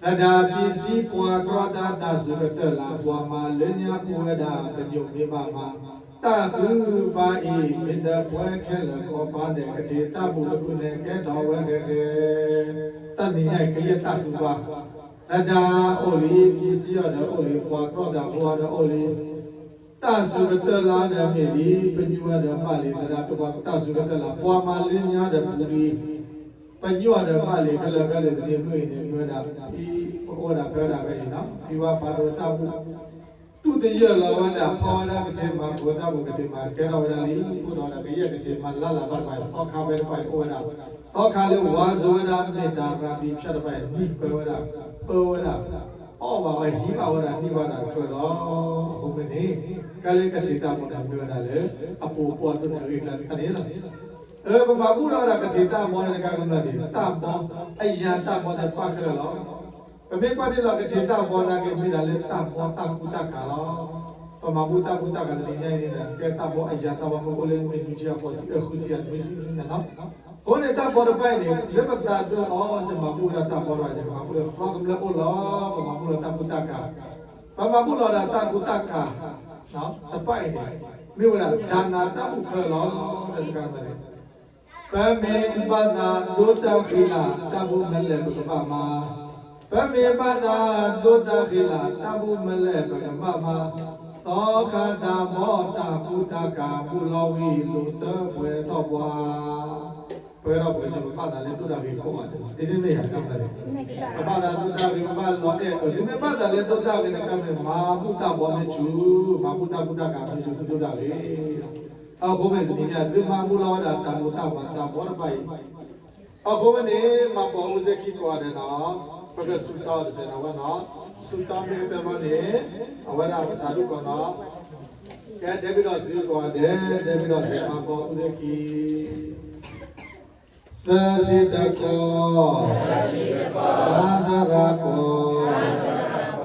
တၢ် တၢ်စူၢ်ကတၢၢ်လၢ ပှၤမၤလၢညါပူၤဝဲဒၣ် ပညိၣ်မ့ၢ်ဘၣ်မး, တၢ်ဃုပှၤအံၤ မ့ၢ်ဒီးပှၤခဲလၢာ်ကီၢ်ပၤဒဲး ကသ့ၣ်တၢ်ဘူၣ်တဘူၣ်န့ၣ် ကဲထီၣ်ဝဲဃဲဃဲ, တၢ်နံၤညါအံၤ ကယဲၢ်တၢ်ဃုပှၤ, သဒၢအိၣ်လံ ပံစံအီၤဒီးအိၣ်လံ ပှၤကြီတၢ်ဖိအီၤဒီးအိၣ်လံ တၢ်စူၢ်ကတၢၢ်လၢဒီးမ့ၢ်လံ ပညိၣ်ဝဲဒီးဘၣ်လံ သဒၢတၢ်စူၢ်ကတၢၢ်လၢ ပှၤမၤလၢညါဒီးပူၤလံ, ပညိၣ်ဒီးဘၣ်လံ ခဲလၢာ်ခဲဆ့ တနံၤမုၢ်အံၤန့ၣ် မ့ၢ်ဝဲဒၣ် ဖံအိၣ်ဝဲဒၣ်ဖဲဝဲဒၣ်ဖဲအံၤနီၤ ဖံဝါဖးဒိၣ်တၢ်ဘူၣ် တူၢ်တယၢၢ်လီၤဝဲဒၣ် ဖီဝဲဒၣ်ကသ့ၣ်မၤ ပဝဲတၢ်ဘူၣ်ကသ့ၣ်မၤ ကဲထီၣ်ဝဲဒၣ်လံ အိၣ်ဒီးဝဲဒၣ်ကယဲၢ်ကသ့ၣ်မၤလၢ်လၢ်ဘၣ်တဖၣ် သီခါဖဲတဖၣ်အံၤအိၣ်ဝဲဒၣ်, သီခါလၢဝါစိၤဝဲဒၣ် မ့ၢ်တၢ်ရၤသံဖၠၣ်တဖၣ်အံၤ နံၣ်ပၢဝဲဒၣ်, ပၢဝဲဒၣ်, အီၣ်ဘၣ်ဝဲဟံးဘၣ်ဝဲဒၣ် နံၣ်ဘၣ်တၢ်တဖျၢၣ်လီၤ. အဃိမ့ၢ်န့ၣ် ကဲလၢကသ့ၣ်တၢ်ဘီန့ၣ် မ့ၢ်ဝဲဒၣ်လၢ အပူၤအပီၣ်အဒိၣ်န့ၣ် အဂ့ၢ်ကျၢၤတဖၣ်န့ၣ်လီၤ. အၢ ပမၤဘူၣ်ထီၣ်ဝဲဒၣ်ကသ့ၣ်တၢ်ဘီန့ၣ် တကးကမျၢၢ်န့ၣ် တၢ်ဘီ အယၤတၢ်ဘီန့ၣ် ပာ်ခဲလၢာ်လီၤ. ပမ့ၢ်ကွၢ်န့ၣ်လီၤ ကသ့ၣ်တၢ်ဘီနာ်က့ မ့ၢ်ဒၣ်လၢတၢ်ဘီတၢ်ကူတၢ်ကၤလီၤ. ပမၤဘူၣ်တၢ်ကူတၢ်ကၤတနံၤညါအံၤန့ၣ် ကဲတၢ်ဘီအယၤတၢ်ဘီမ့ၢ်အိၣ်လၢမ့ၢ်နွံဆံအဖီၣ်ဆံအဃုဆံယဲၢ်နွံဆံနွံဆံနီၤ. အဃိန့ၣ် တၢ်ဘီတဖၣ်အံၤန့ၣ် လၢပသးဒိၣ်အီၤ ယမၤဘူၣ်ဝဲဒၣ်တၢ်ဘီတဖၣ် ယကမၤဘူၣ်လၢသီကမျၢၢ်အိၣ်လီၤ. ပမၤဘူၣ်လၢတၢ်ကူတၢ်ကၤ ပမၤဘူၣ်လီၤဒၣ်တၢ်ကူတၢ်ကၤ တဖၣ်အံၤန့ၣ် မ့ၢ်ဝဲဒၣ် ဒါန တၢ်ဘူၣ်ခဲလၢာ်လီၤ. တကးန့ၣ် ပမ့ၢ်ဘၣ်သးဒိတၢ်ဃံလၤ တၢ်ဘူၣ်မ့ၢ်လဲၣ်ပကဘၣ်မၤ, ပမ့ၢ်ဘၣ်သးဒိတၢ်ဃံလၤ တၢ်ဘူၣ်မ့ၢ်လဲၣ်ပကဘၣ်မၤ, သီခါတၢ်ဘီတၢ်ကူတၢ်ကၤ ဘူၣ်လီၤဝံၤ လိၣ်တၢ်ပှဲၤထီၣ်ပှၤ ပဝဲဒၣ်ပှၤကညီ ပဘၣ်သးလၢဒိတၢ်ဂ့ၤကိးဂၤဒဲး ဒ်န့ၣ်မ့ၢ်ဧါ ကမျၢၢ်န့ၣ် ပဘၣ်သးဒိတၢ်ဂ့ၤ ပဘၣ်လီၤအဲၣ်အၢ သုမ့ၢ်ဘၣ်သးလၢဒိတၢ်ဂ့ၤန့ၣ် ကမျၢၢ် မၤဘူၣ်တၢ်ဘီမ့ၢ်ဆူၣ် မၤဘူၣ်တၢ်ဘူၣ်တၢ်ကၤမ့ၢ်ဆူၣ် သုဒိတၢ်ဂ့ၤ အဃိမ့ၢ်တနံၤညါ သုမၤဘူၣ်လီၤဝဲဒၣ်တၢ်ဘူၣ်တၢ်ဘီတၢ်ဘီတဖၣ်အံၤ အဃိမ့ၢ်န့ၣ် မၤပိာ်အိၣ်စ့ၢ်ကီးကိးဂၤဒဲးနီၤ ပကစူၢ်က့ၤတစဲးနီၤဝဲနီၤ စူၢ်က့ၤမ့ၢ်ကတၢၢ်ဘီန့ၣ် အဝဲဒၣ်ပတၢ်ဒိၣ်ကီးနီၤ ကဲဒဲဘ့ၣ်ဒီးစံးကိးဂၤဒဲး ဒဲဘ့ၣ်ဒီးစံးမၤပိာ်အိၣ်စ့ၢ်ကီး သၢဆံတကီၢ် သၢသရၣ်ကီၢ်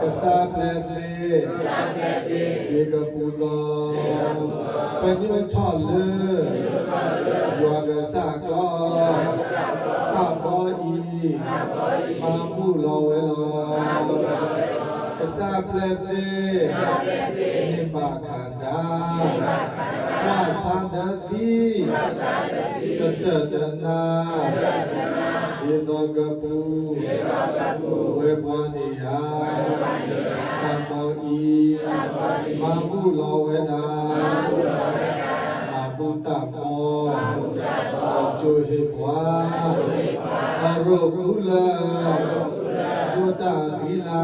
ကစၢ်ပျဲသ့ ယွၤကပူၤသီ ပညိၣ်ထီၣ်လၢ ယွၤကစၢ်ကျီ တၢ်ဘီအံၤ မၤဘူၣ်လီၤဝဲလီၤ ကစၢ်ပျဲသ့ န့ၢ်ဘၣ်ခၣ်ဒါ ဘၣ်ဆါဒၢသံ ကတၢၢ်တနါ ဒ်သိးကပူၤ ဝဲပှၤန့ၣ်ဧါ တၢ်ဘီအံၤ မၤဘူၣ်လီၤဝဲဒၣ် မၤဘူၣ်တၢ်ဘီ ကၠိဟ့ၣ်ပှၤ အရိၣ်ကူလၢ ဒိတၢ်အဃံလၤ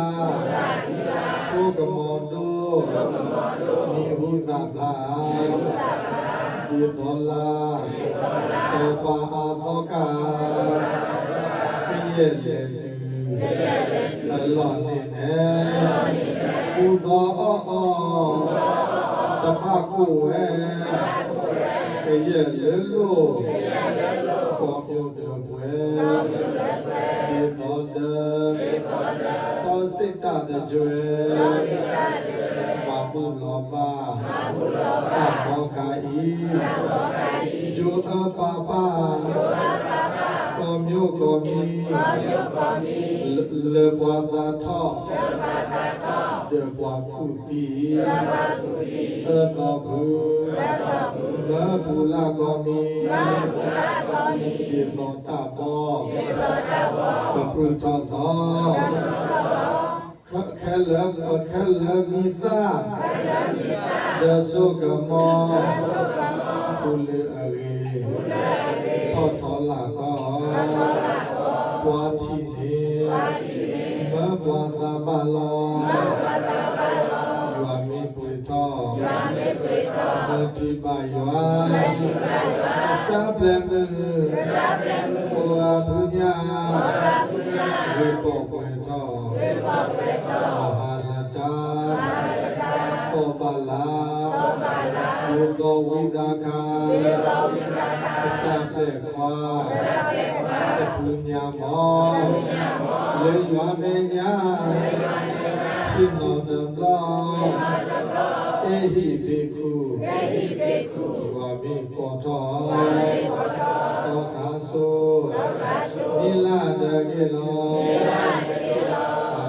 စိကမီၤဒိ မံၤဟူသၣ်ဖျါ ဒ်သိးလၢ စီၤပၤအသီခါ ကယဲၢ်လဲၤတုၤ အလီၢ်န့ၣ်နဲၣ် ဘူၣ်သီအီၣ်အီၣ် တဘၣ်ကိၢ်ဝဲ ကယဲၢ်လၢလိၣ် ကီၢ်မိၢ်ဒၢးပှဲၤ ဒ်သိးဒီး စီၤစ့းတၢ်တကွဲ မၤ မၤဘူၣ်လီၤဘၣ် တၢ်ဘီကၤအံၤ ယိၤအၢပၤပၢ် ကိးမံၤကိးမံၤ လၢပှၤသးထီၣ် ဒီးပှၤကူၣ်သံ အၢသီဖု မၢပူၤလၢ်ကိးမံၤ ဒ်သိးတၢ်ဘီ ကပြုၢ်ထီၣ်သီ ခဲလၢာ် ခဲလၢာ်မံသၣ် ဒီးစိကမီၤ ပူၤလၢအဂ့ၤ ထီၣ်ထီလၢ်ကီ ပှၤထံၣ်န့ၣ် မၢပှၤသးဘၣ်လီၤ ယွၤမ့ၢ်ပှ့ၤထီၣ် မၢထံၣ်ဘၣ်ယွၤ ကစၢ်ပျဲမုၢ် ကိးဂၤဖုညါ ဂ့ၤပိာ်ပှဲၤထီၣ် မၤဟးလၢတၢ် သီၣ်ဘၣ်လၢ် ဒ်သိးဝံသးခါ ကစၢ်ပျဲၢ်ခွါ တဖုညါမီၢ် လၢယွၤမဲာ်ညါ ဆ့ၣ်နီၤတဘျီ အဲၣ်ဟံၣ်ဘ့ၣ်ခူၣ် ယွၤမ့ၢ်ကိးထီၣ် သီခါစိ မံလၢ်တက့ၢ်လီၤ အ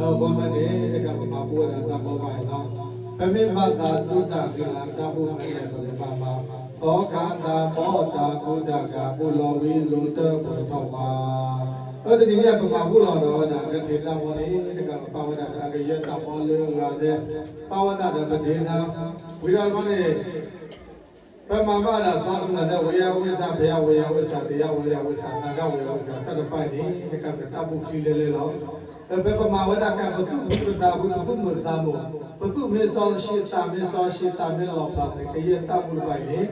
ဃိမ့ၢ်န့ၣ် တကးပမၤဘူၣ်ဝဲဒၣ်တၢ်ဘီဘၣ်အံၤလီၤ. ပမ့ၢ်ဘၣ်သးဒိတၢ်ဂ့ၤလၢတၢ်ဘူၣ်မ့ၢ်လဲၣ် ပကဘၣ်မၤ သီခါတၢ်ဘီတၢ်ကူတၢ်ကၤ ဘူၣ်လီၤဝံၤလိာ်တၢ်ပှဲၤထီၣ်ဝါ အၢ တနံၤညါ ပမၤဘူၣ်လီၤဒီးဝဲဒၣ် ကထံၣ်တၢ်မီန့ၣ် တကးပပာ်ဝဲဒၣ်တၢ်ကယဲၢ်တၢ်ဘီလၢအဂၤဒဲး ပာ်ဝဲဒၣ်ဒီးပဒ့နၤ ဝံၤဒီးမီန့ၣ် ပမၤဘၣ်ဒၣ်သီတမံၤလၢ ဝ့ယါဝ့ဆၣ် ပယါဝ့ယါဝ့ဆၣ် တယါဝ့ယါဝ့ဆၣ် သးကါဝ့ယါဝ့ဆၣ် တၢ်တဖၣ်အံၤန့ၣ် တကးပတၢ်ဘူၣ်ချံလဲလဲလီၤ. ဒီးဖဲပမၤဝဲဒၣ်ကဲ ပသူၣ်ဖှံသးဖှံ ပသူၣ်မုာ်သးမုာ် ပသူၣ်မ့ၢ်စီဆှံသးမ့ၢ်စီဆှံ သးမ့ၢ်လီၤဖျါန့ၣ် ကယဲၢ်တၢ်ဘူၣ်တဖၣ်အံၤန့ၣ်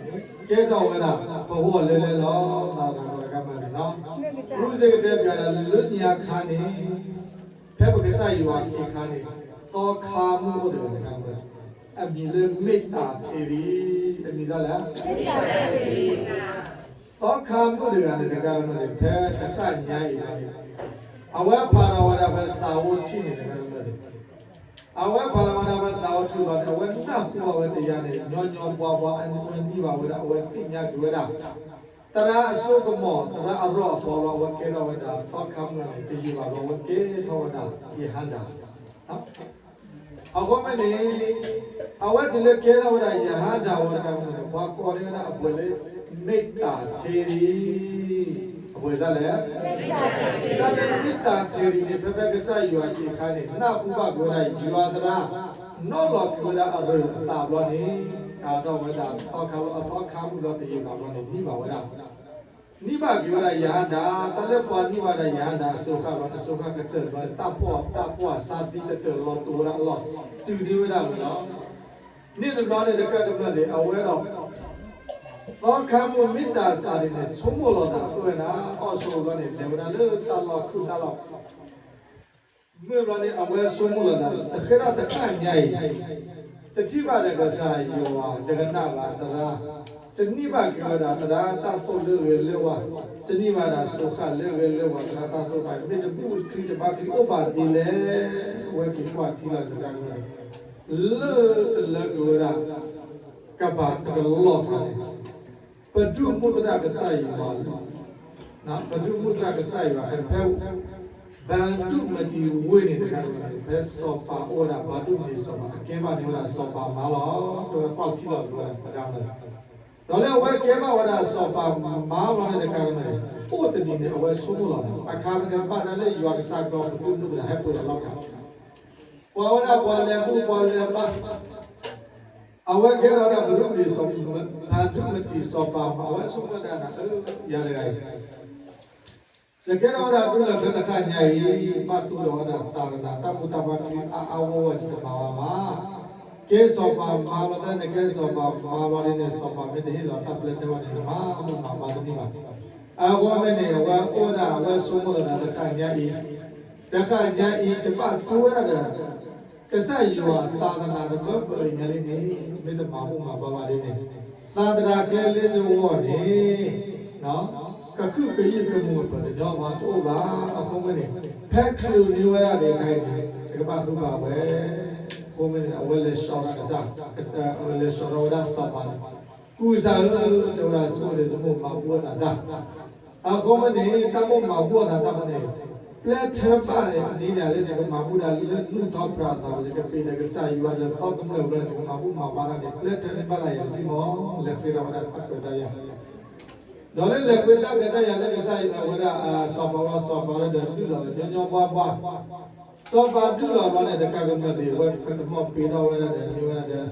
ကဲထီၣ်ဝဲဒၣ် ပဂီၢ်လဲလဲလီၤ သးသးသးတကးမ့ၢ်န့ၣ်လီၤ. ရူစ့ကတဲပျးဒၣ်လၢညါခါန့ၣ် ဖဲပကစၢ်ယွၤအခ့အခါန့ၣ် သီခါမုၣ်အိၣ်တဂၤတဂၤ အမံၤလၢမ့ၢ်တၢ်ထ့ရံ အမံၤဒ်လဲၣ် သီခါမုၣ်တဂၤန့ၣ်တဂၤန့ၣ် ဖဲတဃၣ်ညါအံၤန့ၣ် အဝဲဖးထီၣ်ဝဲဒၣ်ဖဲသးအိၣ်ထံၣ်န့ၣ်တဂၤန့ၣ် အဝဲဖးထီၣ်ဝဲဒၣ်ဖဲသးအိၣ်ထံၣ်ဘၣ်န့ၣ် အဝဲနၢ်ဟူဘၣ်ဝဲတယါန့ၣ် ညီညီဘှါဘှါ အဝဲနံၣ်ဘၣ်ဝဲဒၣ် အဝဲသ့ၣ်ညါက့ၤဝဲဒၣ် သရၣ်အစိကမီၤ သရၣ်အရီၣ်အပီလီၤ အဝဲကဲထီၣ်ဝဲဒၣ် သီခါမုၣ်န့ၣ် တယံာ်ဘၣ်ဘၣ် အဝဲကဲထီၣ်ဝဲဒၣ်ယဟၤဒၣ် အဃိမ့ၢ်န့ၣ် အဝဲတုၤလၢကဲထီၣ်ဝဲဒၣ်ယဟၤဒၣ်ဝဲတဂၤန့ၣ် ပှၤကိးန့ၢ်ဝဲဒၣ်အပှဲၤလၢ မ့ၢ်တၢ်ထ့ရံ အပှဲၤဒ်လဲၣ် တၢ်လၢမ့ၢ်တၢ်ထ့ရံန့ၣ် ဖဲဖဲကစၢ်ယွၤအခ့အခါန့ၣ် နၢ်ဟူဘၣ်က့ၤဝဲဒၣ်ယွၤသရၣ် နီၣ်လီၤက့ၤဝဲဒၣ်အရၢၣ်အသးဘျီန့ၣ် ကးထီၣ်ဝဲဒၣ်သီခါ အသီခါမုၣ်လီၤတယံာ်ဘၣ်ဘျီန့ၣ် နံၣ်ဘၣ်ဝဲဒၣ် နံၣ်ဘၣ်က့ၤဝဲဒၣ်ယဟၤဒၣ် တၢ်လၢပှၤနံၣ်ဘၣ်ဒၣ်ယဟၤဒၣ်အစိၤဃၣ်ဘျီန့ၣ် အစိၤဃၣ်ကတၢၢ်ဘျီန့ၣ် တၢ်ဖှီၣ်တၢ်ပှၢ်ဆါသံကတၢၢ်လီၤတိၤဝဲဒၣ်အလီၢ် တုၤဒံးဝဲဒၣ်ဝဲလီၤ. န့ၣ်တဘျီန့ၣ်တကးကမျၢၢ်န့ၣ် အဝဲဒီး သီခါမုၣ်မ့ၢ်တၢ်စးဒ်န့ၣ် ဆိကမိၣ်လီၤသးအဝဲဒၣ် အီၣ်ဆိးဘျီန့ၣ် လဲၤဝဲဒၣ်လၢတၢ်လီၢ်ခုၣ်တၢ်လီၢ် မုၢ်ဘျီန့ၣ် အဝဲဆိကမိၣ်လီၤသး တဃဲထီၣ်တဃၣ်ညါအံၤ တထံၣ်ဘၣ်ဒီးကစၢ်ယွၤ ယကနၣ်ဘၣ်သရၣ် တနံၣ်ဘၣ်က့ၤဝဲဒၣ်သရၣ်တၢ်သိၣ်လၢဂ့ၤလၢဝါ တနံၣ်ဘၣ်ဒၣ်စိၤဃၣ်လၢဂ့ၤလၢဝါ သရၣ်တၢ်သိၣ်ဘၣ် မ့ၢ်တဘူၣ်တချံတဘါချံအိၣ်ဘၣ်ဒ်လဲၣ် အဝဲက့ၤကွၢ်ထံလီၤတဂၤန့ၣ် လၢတလၢက့ၤဝဲဒၣ် ကဘၣ်တကလီၢ်ခါန့ၣ် ပဒုးမူသရၣ်ကစၢ်ယွၤ ပဒုးမူသရၣ်ကစၢ်ယွၤ ဖဲ ဘၣ်ဒူၣ်မတံၤဝ့ၢ်န့ၣ်တဂၤန့ၣ် ဖဲစီၤပၤအိၣ်ဝဲဒၣ် ဘၣ်ဒူၣ်မတံၤစီၤပၤ အကဲဘၣ်န့ၢ်ဝဲဒၣ်စီၤပၤမါလီၤ တဲဝဲကွၢ်ထံလီၤတဂၤန့ၣ် တဂၤန့ၣ် ဒီးလၢအဝဲကဲဘၣ်ဝဲဒၣ်စီၤပၤမါလီၤန့ၣ်တဂၤန့ၣ် အိၣ်တနံၤန့ၣ် အဝဲဆိကမိၣ်လီၤ အခါမ့ၢ်န့ၣ် ဘၣ်တၢ်လၢယွၤကစၢ်ကျီ ပဒုးမူသရၣ်ဟဲပှဲၤလီၤလီၤ ပှၤဝဲဒၣ်ပှၤလဲၤဘူၣ်ပှၤလဲၤဘါ အဝဲကဲထီၣ်ဝဲဒၣ်ဘၣ်ဒူၣ်မတံၤစီၤ ဘၣ်ဒူၣ်မတံၤစီၤပၤမါ အဝဲဆိကမိၣ်ဝဲဒၣ် ယၤတဂၤအံၤ ယကဲထီၣ်ဝဲဒၣ်တုၤလၢဖဲတဃၣ်ညါအံၤ ဘၣ်တူၢ်လိာ်ဝဲဒၣ်သးကနၣ် တၢ်ဘူၣ်တၢ်ဘါချံအါအါဝဲဝဲ ယတမၤဘၣ်မး ကဲစီၤပၤမါလီၤ တၢ်န့ၣ် ကဲစီၤပၤမါလီၤဒ်န့ၣ် စီၤပၤမ့ၢ်တဟ့ၣ်လီၤတၢ်ပျဲၢ်တဲဝဲန့ၣ် မၤဘူၣ်မၤဘါတန့ၢ်ဘၣ် အဃိမ့ၢ်န့ၣ် အဝဲအိၣ်ဒၣ် အဝဲဆိကမိၣ်လီၤသးတဃၣ်ညါအံၤ တဃၣ်ညါအံၤ ယဘၣ်တူၢ်ဝဲဒၣ်ဒီး ကစၢ်ယွၤသးကနၣ်တဘၢပၢၢ်ညါလံန့ၣ် မ့ၢ်တမၤဘူၣ်မၤဘါဘၣ်ဒ်န့ၣ် သးတရၣ်ကျဲလၢယဂီၢ်န့ၣ် ကခုၣ်ကယုၢ်ကမူၤကပၢၤတညီမးတအိၣ်ဘၣ်. အဃိမ့ၢ်န့ၣ် ဖဲချုးန့ၢ်ဝဲဒၣ်ဒ်အံၤန့ၣ် ယကဘၣ်ဃုဘၣ်ဝဲ. အဃိမ့ၢ်န့ၣ် အဝဲလဲၤဆှးကစၢ်, အဝဲလဲၤဆှးထီၣ်ဝဲဒၣ်စီၤပၤန့ၣ်, ကူစါဧၢ, တဲဝဲဒၣ်ဆိၣ်ဂ့ၤဆိၣ်ဝါ မၤဘူၣ်အသးတၢ်. အဃိမ့ၢ်န့ၣ် တၢ်မိၣ်မၤဘူၣ်အသးတၢ်အဃိန့ၣ် ပျဲထၢဘၣ်န့ၣ်န့ၣ်လၢယကမၤဘူၣ်ဒၣ်လၢနူၢ်ထီၣ်ပြးသးဝဲ ယကပ့ၤဒီးကစၢ်ယွၤဒီးသီကမျၢၢ်ဘျီန့ၣ် ယကမၤဘူၣ်မၤဘါတၢ်န့ၣ် ပျဲထၢန့ၣ်ဘၣ်လၢယၤတထံၣ်မး လဲၤဃ့ထီၣ်ဝဲဒၣ်တၢ်ခွဲးတၢ်ယာ် ဒီးလၢလဲၤဃ့တၢ်ခွဲးတၢ်ယာ်လၢကစၢ်ယွၤဝဲဒၣ် စီၤပၤဝဲ စီၤပၤဝဲဒီးဒုၣ်လီၤညီညီဘှါဘှါ, စီၤပၤဒုၣ်လီၤဘျီန့ၣ် တကးကမၢၢ်သ့ၣ် ဝဲကတမီၣ်ပ့ၤထီၣ်ဝဲဒၣ်ဒီး မ့ၢ်ဝဲဒၣ်ဒီး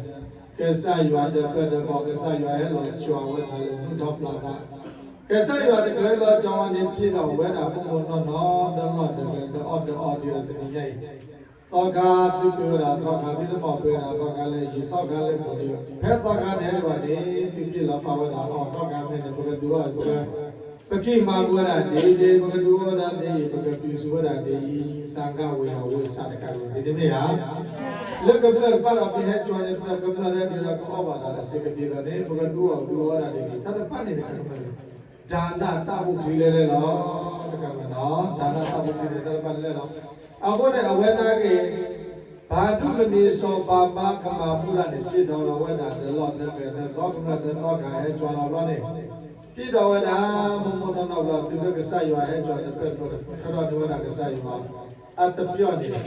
ကစၢ်ယွၤဒီးပျဲၢ်ဒီးဘီၣ် ကစၢ်ယွၤဟဲလီၤကွၢ်ဝဲဒၣ်လၢနူၢ်ထီၣ်ပြးသး, ကစၢ်ယွၤတချုးလီၤကီဝဲန့ၣ် ဖံးဒီးဝဲဒၣ်မိၢ်မိၢ်နီၢ်နီၢ် ဒီလီၢ်ဒီး ဒီအီၣ်ဒီအီဒ်သိးတနံၤညါအံၤ သီခါသုပ့ၤဝဲဒၣ် သီခါသုတမီၣ်ပ့ၤဝဲဒၣ် သီခါလၢယံၤ သီခါလၢကီၢ်ဒံး ဖဲသီခါန့ၣ်ဒံးဘၣ်န့ၣ် သုပ့ၤလီၤပာ်ဝဲဒၣ်အီၣ် သီခါမ့ၢ်န့ၣ် ပကဒုးအီၣ် ပက ပက့ၤမၤဘူၣ်ဝဲဒၣ်ဒ်အံၤဒ်အံၤ ပကဒုးအီၣ်ဝဲဒၣ်ဒ်အံၤ ပကတုၤဆူၣ်ဝဲဒၣ်ဒ်အံၤ တၢ်ဂၤဝ့ၤအဝ့ၤစးတကးဒံး ဒ်န့ၣ်မ့ၢ်ဧါ. လၢကမျၢၢ်တဖၣ်ဒီး ပဟဲကၠီန့ၣ် ပကမျၢၢ်သ့ၣ်ဒ်ဒီး ကအီၣ်ဘၣ်ဒီးအစ့ကသ့ဒီးန့ၣ် ပကဒုးအီၣ်ဒုးအီဝဲဒၣ်ဒ်အံၤ တၢ်တဖၣ်န့ၣ်တကးကမျၢၢ်န့ၣ် ဒါနတၢ်အိၣ်ဖှိၣ်လဲၣ်လဲၣ်လီၤ. တကးကမျၢၢ်နီၤ ဒါနတၢ်အိၣ်ဖှိၣ်န့ၣ် တၢ်တဖၣ်လဲၣ်လီၤ. အဃိန့ၣ် အဝဲဒၣ်က့ၤ ပှၤဒိကနံၤစီၤပၤမါကမၤဘူၣ်တၢ်န့ၣ် က့ၤဒီးလီၤဝဲဒၣ် ဒီလီၢ်ဒီကဲ ဒီသီကမျၢၢ် ဒီသီခါဟဲကၠီလီၤဘျီန့ၣ် က့ၤဒီးဝဲဒၣ် မိၢ်မိၢ်နီၢ်နီၢ်ဘျီ တုၤလၢကစၢ်ယွၤဟဲကၠီတဖျၢၣ်တဖျၢၣ် ထၢထီၣ်န့ၢ်ဝဲဒၣ်ကစၢ်ယွၤ အတပျီၢ်န့ၣ်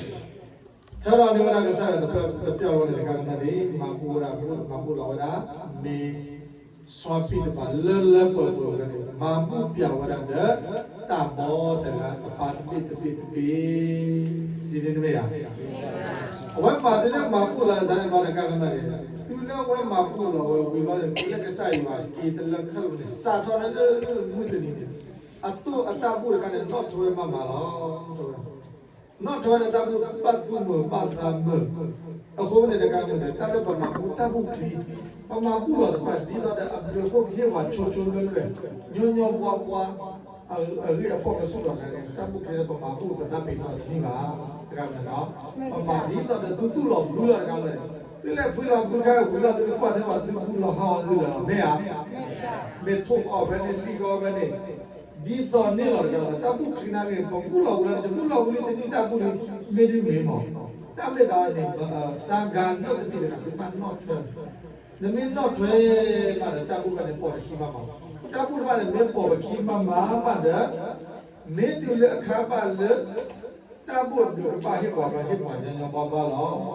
ထၢထီၣ်န့ၢ်ဝဲဒၣ်ကစၢ်ယွၤတဖျၢၣ်တဖျၢၣ်လီၤန့ၣ် တကးကမျၢၢ်သ့ၣ် မၤဘူၣ်ဝဲဒၣ် မၤဘူၣ်လီၤဝဲဒၣ် မ့ၢ် စီၤပံးတဖၣ်လၢလၢပှဲၤပှဲၤဝဲန့ၣ် မၤဘူၣ်ပျၢ်ဝဲဒၣ်ဒီး တၢ်ဘီတဂၤတပၤတဘ့ၣ်တဘ့ၣ်တဘ့ၣ် ဒ်န့ၣ်မ့ၢ်ဧါ. အဝဲမၤတုၤလၢမၤဘူၣ်လီၤအသးန့ၣ် ဘၣ်တကးကမျၢၢ်န့ၣ် တုၤလၢအဝဲမၤဘူၣ်လီၤဝဲဝံၤဘျီန့ၣ် တုၤလၢကစၢ်ယွၤက့ၤတလၢခဲလၢာ်န့ၣ် စးထီၣ်လၢမုၢ်တနံၤန့ၣ် အတိၢ်အတၢ်ဘူၣ်တခါန့ၣ် နီၣ်ထွဲဝဲမးမးလီၤ တဲဝဲ နီၣ်ထွဲဝဲန့ၣ် တၢ်ဘူၣ်ဘၣ်သူၣ်မုာ်ဘၣ်သးမုာ်, အဃိန့ၣ်တကးမ့ၢ်န့ၣ် တၢ်လၢပမၤဘူၣ်တၢ်ဘူၣ်ချံ, ပမၤဘူၣ်လီၤတဖၣ် ဒ်သိးဒီးအဘျုးအဖှိၣ်ကဟ့ၣ်ပှၤဆိဆိလွဲလွဲ, ညီညီဘှါဘှါ, အဂ့ၢ်အပီၢ်ကဆူၣ်ထီၣ်န့ၣ် တၢ်ဘူၣ်ချံန့ၣ် ပမၤဘူၣ်ပသးပ့ၤနီၣ်တန့ၢ်ဘၣ်, တကးမ့ၢ်န့ၣ်, ပမၤဒ်သိးဒီးသုသူၣ်လီၤဘှံးလီၤတကးမ့ၢ်န့ၣ်, သုလဲၤဘှံးလီၤဘှံးခါဝံၤလီၤ သုကကွၢ်ထဲပှၤသုဘူၣ်လီၤဟီၣ်အီၤသုလီၤ မ့ၢ်ဧါ, မ့ၢ်ထိၣ်အီၤဖဲန့ၣ် လံၣ်ကီဖဲန့ၣ် ဒ်သိးန့ၣ်လီၤတကးလီၤ. တၢ်ဘူၣ်ချံနာ်က့ၤ ပဘူၣ်လီၤဝံၤလီၤ တဘူၣ်လီၤဝံၤလံ တနံၣ်တၢ်ဘူၣ်လံ မ့ၢ်ဒ်မ့ၢ်မး, တၢ်မ့ၢ်သးန့ၣ် စါဂၤနီၣ်တထံၣ်တဂၤ သုဘၣ်နီၣ်ထွဲ, နမ့ၢ်နီၣ်ထွဲမးဒီး တၢ်ဘူၣ်တဖၣ်န့ၣ် ပိာ်ပခံမးမး, တၢ်ဘူၣ်တဖၣ်န့ၣ် မ့ၢ်ပိာ်ပခံမးမးမးဒီး မ့ၢ်တုၤလၢအခါဘၣ်လၢ တၢ်ဘူၣ်အဘျုးကဘၣ်ဟ့ၣ်ပှၤ ဟ့ၣ်ပှၤညီညီဘှါဘှါလီၤ.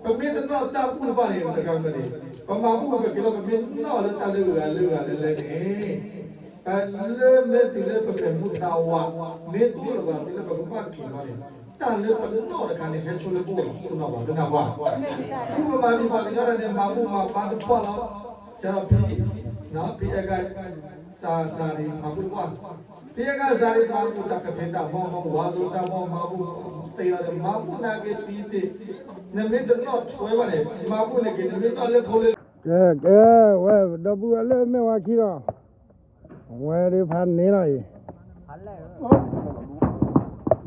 ပမ့ၢ်တနီၣ်တၢ်ဘူၣ်တဖၣ်န့ၣ် တကးမ့ၢ်န့ၣ်, ပမၤဘူၣ်ပက့ၤလီၤ ပမ့ၢ်နီၣ်လၢတၢ်လၢဂၤလၢဂၤလၢလၢန့ၣ်, လၢမ့ၢ်တုၤလၢပမဲာ်မူသးဝး, မ့ၢ်တိၢ်လၢၤဘၣ်တုၤလၢပကဘၣ်က့ၤလီၤန့ၣ်, တၢ်လၢပနီၣ်တခါန့ၣ် ဟဲဆိလၢပအိၣ်လီၤ ပနီၣ်ဘၣ် ပနၢ်ပှၤ, ဃုပမၤဘံၣ်ပှၤကညီဒၣ်န့ၣ် မၤဘူၣ်မၤဘါသပှၢ်လီၤ, ကဒီးဖံ, ဖံအဲက စၤစၤဒံး မၤဘူၣ်သပှၢ်, ဖံအဲကစၤဒံး မၤဘူၣ်တၢ်ကဖံးတၢ်မီၢ် မၤဘူၣ်ဝါစိတၢ်မီၢ် မၤဘူၣ် သ့ၣ်အီၤဒီး မၤဘူၣ်နာ်က့ၤဖံသ့ၣ်, နမ့ၢ်တနီၣ်ထွဲဘၣ်န့ၣ် မၤဘူၣ်န့ၣ်က့ၤ နမ့ၢ်နီၣ်လၢဖိလၢ ကဲ ကဲ ဝဲ ဒီပုၢ်ဝဲၢ်လၢမဲာ်ဝါခံလီၤ, ဝဲဒၣ်ဖးန့ၣ်လီၤအံၤ,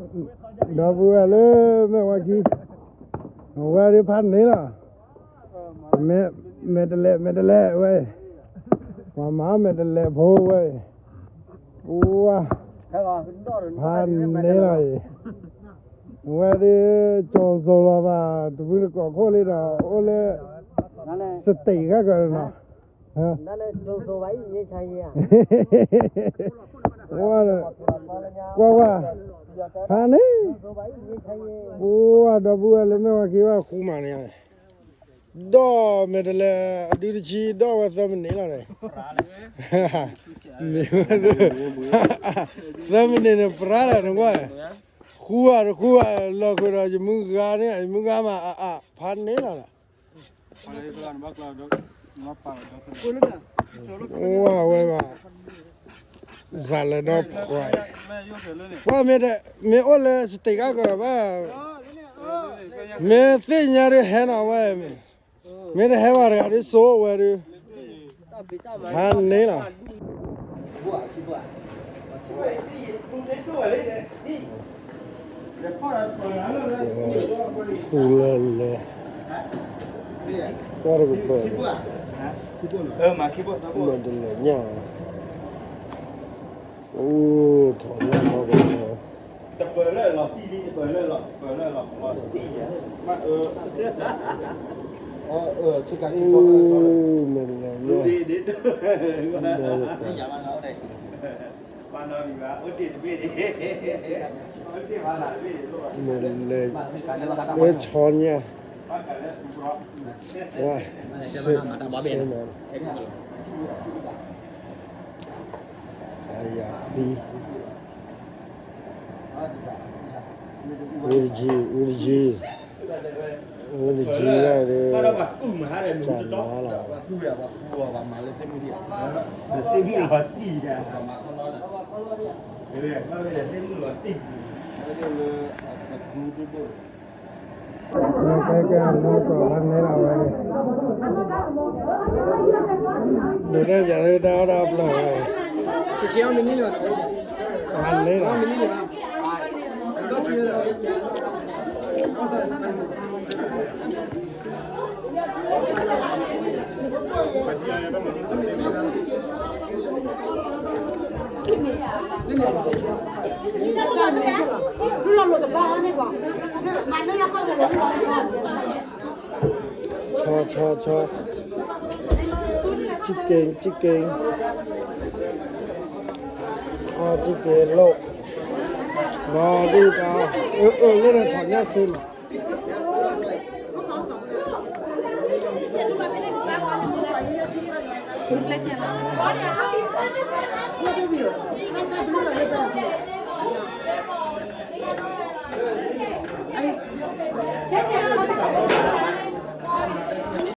ဒီပုၢ်ဝဲၢ်လၢမဲာ်ဝါခံ, ဝဲဒၣ်ဖးန့ၣ်လီၤ, မဲာ်, မဲာ်တလဲး မဲာ်တလဲးဝဲ, ပှၤမၤမဲာ်တလဲးဖိဝဲ, ဝါ, ဖးန့ၣ်လီၤအံၤ, ဝဲဒၣ် ကၠီၤစိၤလီၤဘၣ် တမုၢ်တကိးခိၣ်လံဒီး အိၣ်လၢ state ခါကနီၤ ကွၢ်ကွၢ်, ဖးန့ၣ်, ပှၤဒီပုၢ်ဝဲၢ်လၢမဲာ်ဝါခံဘၣ်ဃူမးန့ၣ်, ဒီးမဲာ်တလဲး အဒုတဆံ ဒီးဝဲသၢမံးနံးလီၤန့ၣ်, သၢမံးနံးန့ၣ် ပြါလၢနကွၢ်, ဃူဧါတဃူဧါ လီၤဃုာ်ဒီးယမုၢ်ဂၤန့ၣ် ယမုၢ်ဂၤမးအါအါ ဖးန့ၣ်လီၤ ဝဲမး, စးလၢဒီးပှၤ, ပှၤမ့ၢ်အိၣ်လၢ state ကကဘၣ်, မ့ၢ်သ့ၣ်ညါဒ်ဟဲနီၤဝဲ, မ့ၢ်တဟဲဘၣ်တဂၤဒ်စိဝဲဒု, ဖးန့ၣ်လီၤ. ဃူလၢလဲၤ, တၢ်တကပၤ, မၤတလၢညၣ်, အိၣ်ထီၣ်ညၣ်လီၤဘၣ်လီၤ, တပၢၤလၢလီၤတံၢ်လံ တပၢၤလၢလီၤ တပၢၤလၢလီၤ လီၤတံၢ်ယါ, မ့ၢ်အၢ, အိၣ်မ့ၢ်လဲၤညါ, မ့ၢ်လဲၤ, မ့ၢ်ဆီညါ, ဝါ, ဆဲ, ဆဲမး, အယၤသံ, အူတကံ, အူတကံ, အူတကံဂၤဒီး, ကနၤလီၤ, ကဲကဲ နီၢ်ကီၢ် ဝါန့ၢ်လီၤဝဲန့ၣ်, ဒိးန့ၢ်ပၠးလၢတၢ်အီၣ်တၢ်ပျၢ်ဝဲ, ဝါန့ၢ်လီၤ. Chicken, chicken. အီ chicken လိၣ်, နီၢ်ဒုၣ်တၢ်, အၢ အၢ လၢနထီၣ်ညၣ်စ့မး.